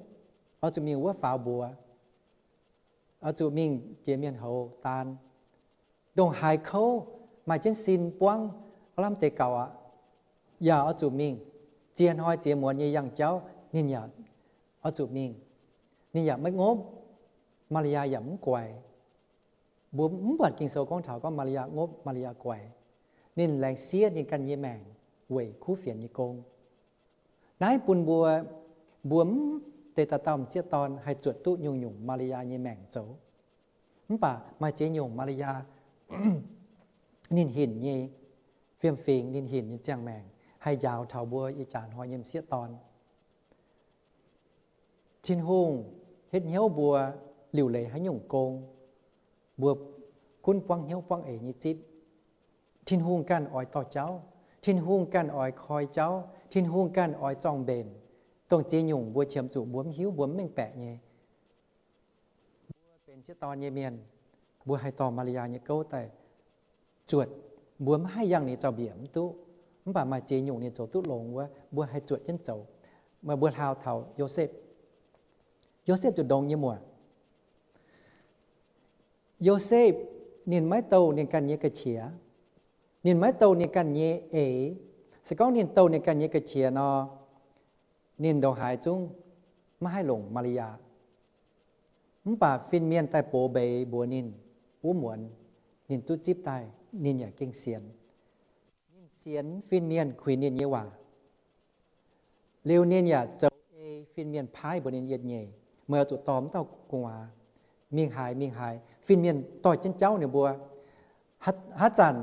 oix zuqc mingh wuov faaux mbuox, oix zuqc mingh jiex mienh houz daan. Ndongc haaix kouv, maaih jienv sin buangv, aav lamh deix gaux aqv, yaac oix zuqc mingh. ziex hnoi ziex muonz nyei yangh jauv, ninh yaac oix zuqc mingh. Ninh yaac maiv ngopv. Maa^li^yaa yaac mv guaix. Mbuo mv buatc Ging-Sou gorngv taux gorngv Maa^li^yaa ngopv, Maa^li^yaa guaix. Ninh laengz siev ninh ganh nyei maengc weic kuv fienx nyei gong. Naaiv bun mbuo, mbuo mv deix dauh dauh m'sieqv dorn haih zuotc duqv nyungc-nyungc Maa^li^yaa nyei maengc zoux. Mv baac maaih ziex nyungc Maa^li^yaa ninh hinc nyei fiem-fingx, ninh hinc nyei ziangh maengc haih njaaux taux mbuo ih jaax hnoi nyei m'sieqv dorn. Tin-Hungh hietv hnyouv mbuo liuc leiz haaix nyungc gong, mbuo gunv buangv hnyouv buangv eix nyei zipv. Tin-Hungh ganh oix dorh jauv. Tin-Hungh ganh oix koi jauv. Tin-Hungh ganh oix zorng-mbenc dongh ziex nyungc mbuo qiemx zuqc mbuo mv hiuv, mbuo mv mengh baeqc nyei. Mbuo benx m'sieqv dorn nyei mienh, mbuo haih dorh Maa^li^yaa nyei gouv daaih zuotc. Mbuo mv haih yangh ninh zaux-mbiec mv duqv, mv baac maaih ziex nyungc ninh zoux duqv longx wuov, mbuo haih zuotc jienv zoux. Meih mbuo hlaau taux Yosepv. Yosepv zuqc ndongx nyei muoc. Yosepv ninh maiv douh ninh ganh nyei ga'qiex. Ninh maiv douh ninh ganh nyei eix. Se gorngv ninh douh ninh ganh nyei ga'qiex nor, ninh ndongc haaix zungv maiv haih longc Maa^li^yaa. Mv baac fin-mienh daaih box mbeix mbuox ninh wuov muonz, ninh duqv zipv daaih, ninh yaac gengh sienx. Ninh sienx fin-mienh kuinx ninh nyei waac. Liuz ninh yaac zoux ei fin-mienh paaiv mbuox ninh yietc nyeic, meih oix zuqc dorh wuov dauh gu'nguaaz mingh haaix mingh haaix. Fin-mienh dorh jienv jauv ninh mbuo. Haaix zanc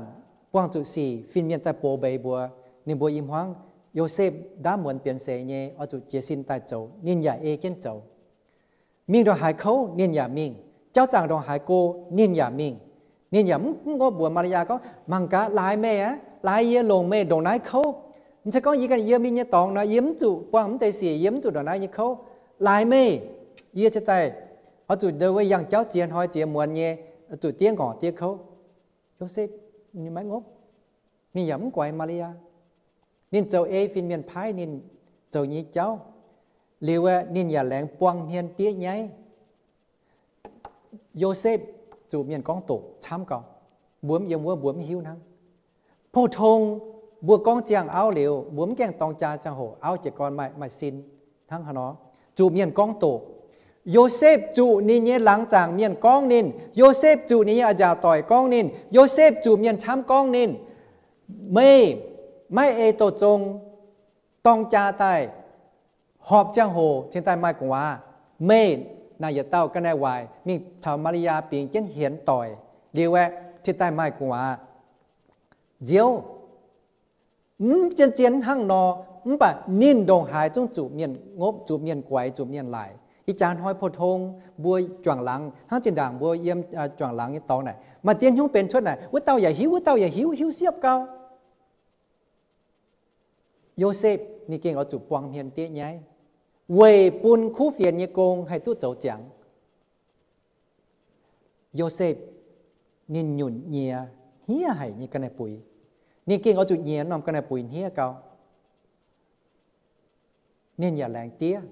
buangh zuqc sic, fin-mienh daaih box mbeix mbuox ninh mbuo i hmuangv, Yosepv ndaamv muonz bienx seix nyei, oix zuqc jiez sin daaih zoux. Ninh yaac ei jienv zoux. Mingh ndongc haaix kouv ninh yaac mingh. Jauv zaangc ndongc haaix go ninh yaac mingh. Ninh yaac mv, mv ngopv mbuox Maa^li^yaa gorngv, mangc gaax, laaix meih aqv, laaix yie longc meih ndongc naaiv kouv. Mv zeiz gorngv yie ganh yiem yie nyei dorngx nor, yie mv zuqc buangh mv deix sic, yie mv zuqc ndongc naaiv nyei kouv. Laaix meih, yie cingx daaih oix zuqc ndongc wuov yangh jauv ziex hnoi ziex muonz nyei, zuqc diev ngorc diev kouv. Yosepv ninh maiv ngopv. Ninh yaac mv guaix Maa^li^yaa. Ninh zoux ei fin-mienh paaiv ninh zoux nyei jauv. Liuz aeqv, ninh yaac laengz buang hmien diev nyaiv. Yosepv zuqc mienh gorngv doqc camv gauh. Mbuo mv yiem wuov mbuo mv hiuv hnangv. Pou-tong mbuo gorngv ziangh auv liuz, mbuo mv gaengh dorng jaa ziangh hoc, auv jiez gorn maaih, maaih sin hnangv haaix nor, zuqc mienh gorngv doqc. Yosepv zuqc ninh nyei laangz zaangc mienh gorngv ninh. Yosepv zuqc ninh nyei a'nziaauc doic gorngv ninh. Yosepv zuqc mienh camv gorngv ninh. Meih maiv ei douz zong dorng jaa daaih, horpc ziangh hoc cingx daaih maaih gu'nguaaz. Meih naaic yietc dauh ga'naaiv-waaic mingh caux Maa^li^yaa bingx jienv hienx doic liuz aeqv, cingx daaih maaih gu'nguaaz. Nziouv, mv zien-zien hnangv nor, mv baac ninh ndongc haaix zungv zuqc mienh ngopv, zuqc mienh guaix, zuqc mienh laaic. Ih jaax hnoi pou-tong mbuo juangc laangz, hnangv zinh ndaangc mbuo yiem juangc laangz nyei dorngx naaic, maaih diev hnyouv benx cuotv naaic, wuov dauh yaac hiuv, wuov dauh yaac hiuv, hiuv siepv gau. Yosepv ninh gengh oix zuqc buang hmien diev nyaiv, weic bun kuv fienx nyei gong haih duqv zoux ziangx. Yosepv ninh nyunc nyiex hniev haic nyei ga'naaiv-buix. Ninh gengh oix zuqc nyiex norm ga'naaiv-buix hniev gau. Ninh yaac laengz diev.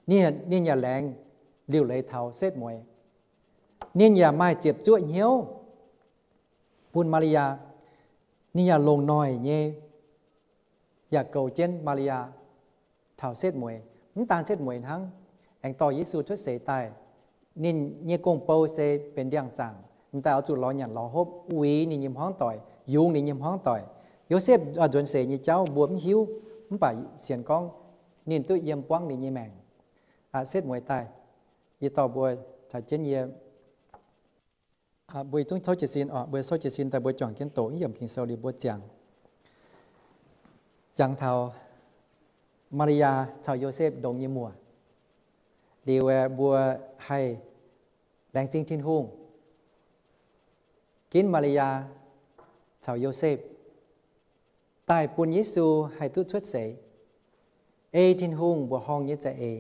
Ninh, ninh yaac laengz liuc leiz taux setv mueiz. Ninh yaac maaih ziepc zuoqv hnyouv bun Maa^li^yaa. Ninh yaac longc noic nyei yaac goux jienv Maa^li^yaa taux setv mueiz. Mv daan setv mueiz hnangv, aengx dorh Yesu cuotv seix daaih. Ninh nyei gong-bou se benx ndiangx-zaangc, m'daaih oix zuqc lorz nyanc lorz hopv uix ninh nyei hmuangv doic, yungz ninh nyei hmuangv doic. Yosepv nzuonx seix nyei jauv mbuo mv hiuv, mv baac sienx gorngv ninh duqv yiem buangv ninh nyei maengc. Setv mueiz daaih, yie dorh mbuo caux jienv yie, mbuo zungv souv jiez sin oc, mbuo souv jiez sin daaih mbuo juangc jienv doqc yiem Ging-Sou liuz mbuo ziangh, jangx taux Maa^li^yaa caux Yosepv ndongx nyei muoc. Liuz mbuo haih laengz zingh Tin-Hungh ginv Maa^li^yaa caux Yosepv daaih bun Yesu haih duqv cuotv seix, ei Tin-Hungh mbuoqc horngh nyei za'eix,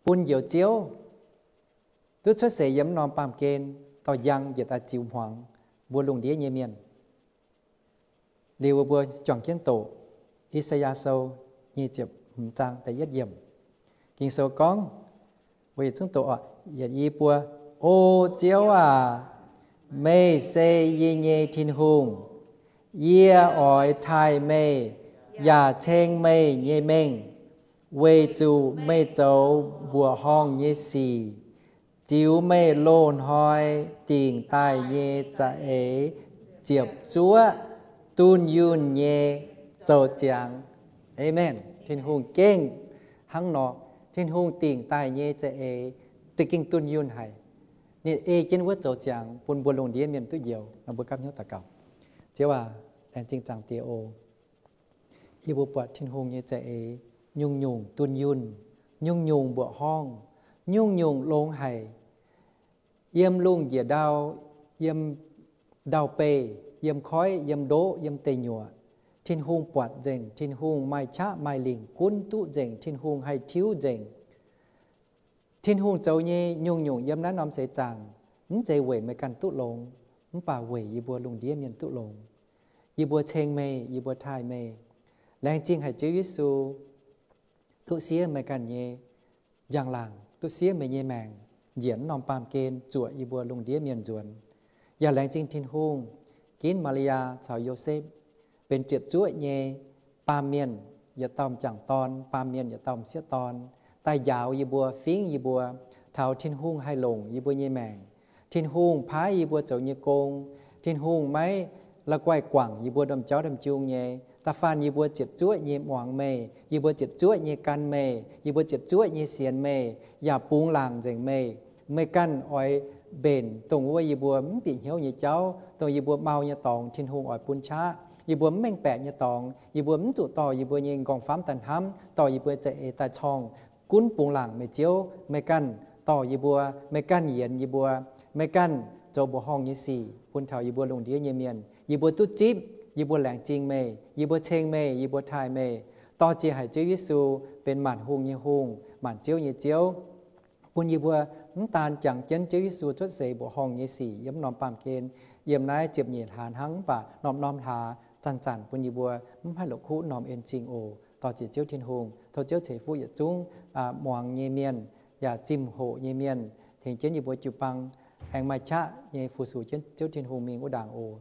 bun Njoux Ziouv duqv cuotv seix yiem norm baamh gen dorh njang njiec daaih ziux hmuangx mbuo lungh ndiev nyei mienh. Liuz mbuo juangc jienv doqc I^saa^yaa Sou nyic ziepc hmz zaang da'yietv yiemc. Ging-Sou gorngv, mbuo yietc zungv doqc oc, yietc i buo. O Ziouv aac, meih se yie nyei Tin-Hungh. Yie oix taaih meih yaac ceng meih nyei mengh, weic zuqc meih zoux mbuoqc horngh nyei sic, ziux meih loz-hnoi dingc daaih nyei za'eix ziepc zuoqv dunh yunh nyei zoux ziangx. Aamen. Tin-Hungh gengh hnangv nor. Tin-Hungh dingc daaih nyei za'eix za'gengh dunh yunh haic. Ninh ei jienv wuov zoux ziangx bun mbuo lungh ndiev mienh duqv njoux. Nor mbuo gapv hnyouv daux gaux. Ziouv aac, laengz zingh Zaangc Diex oc. Yie mbuo buatc Tin-Hungh nyei za'eix nyungc-nyungc dunh yunh, nyungc-nyungc mbuoqc horngh, nyungc-nyungc longx haic. Yiem lungh njiec ndau, yiem ndau-beih, yiem koiv, yiem ndoqv, yiem deic nyuoqc, Tin-Hungh buatc nzengc, Tin-Hungh maaih qaqv maaih lingc gunv duqv nzengc, Tin-Hungh haih tiuv nzengc. Tin-Hungh zoux nyei nyungc-nyungc yiem naaiv norm seix zaangc, mv zeiz weic meih ganh duqv longx, mv baac weic yie mbuo lungh ndiev mienh duqv longx. Yie mbuo ceng meih, yie mbuo taaih meih. Laengz zingh haic Ziouv Yesu, duqv siev meih ganh nyei njang-laangc, duqv siev meih nyei maengc, njiec wuov norm baamh gen zuoqc yie mbuo lungh ndiev mienh nzuonx. Yaac laengz zingh Tin-Hungh, ginv Maa^li^yaa caux Yosepv benx ziepc zuoqv nyei baamh mienh, yietc dauh m'jangc dorn, baamh mienh yietc dauh m'sieqv dorn, daaih njaaux yie mbuo, fingv yie mbuo, taux Tin-Hungh haih longc yie mbuo nyei maengc. Tin-Hungh paaiv yie mbuo zoux nyei gong, Tin-Hungh maiv la'guaih guangc yie mbuo domh jauv domh jung nyei. Da'faanh yie mbuo ziepc zuoqv nyei muangx meih, yie mbuo ziepc zuoqv nyei gan meih, yie mbuo ziepc zuoqv nyei sienx meih, yaac bungx laangc nzengc meih. Meih ganh oix mbenc dongh wuov yie mbuo mv bieqc hnyouv nyei jauv, dongh yie mbuo mau nyei dorngx Tin-Hungh oix bun qaqv. Yie mbuo mv mengh baeqc nyei dorngx, yie mbuo mv zuqc dorh yie mbuo nyei nqorngv-famv daaih hnamv, dorh yie mbuo za'eix daaih corngh. Gunv bungx laangc meih Ziouv, meih ganh dorh yie mbuo, meih ganh yienx yie mbuo, meih ganh zoux mbuoqc horngh nyei sic bun taux yie mbuo lungh ndiev nyei mienh. Yie mbuo duqv zipv, yie mbuo laengz zingh meih, yie mbuo ceng meih, yie mbuo taaih meih. Dorh ziex haic Ziouv Yesu benx maanc hungh nyei Hungh, maanc ziouv nyei Ziouv, bun yie mbuo mv daan jangx jienv Ziouv Yesu cuotv seix mbuoqc horngh nyei sic yiem norm baamh gen, yiem naaiv ziepc nyeic hlaax hnangv, mv baac norm-norm hlaax zanc-zanc bun yie mbuo mv haih la'kuqv norm en zingh oc. Dorh ziex Ziouv Tin-Hungh, tov Ziouv ceix fuqv yietc zungv muangx nyei mienh, yaac zimh hoqc nyei mienh, tengx jienv yie mbuo jiu-baang aengx maaih qaqv nyei fu-sux jienv Ziouv Tin-Hungh mingh wuov ndaangc oc.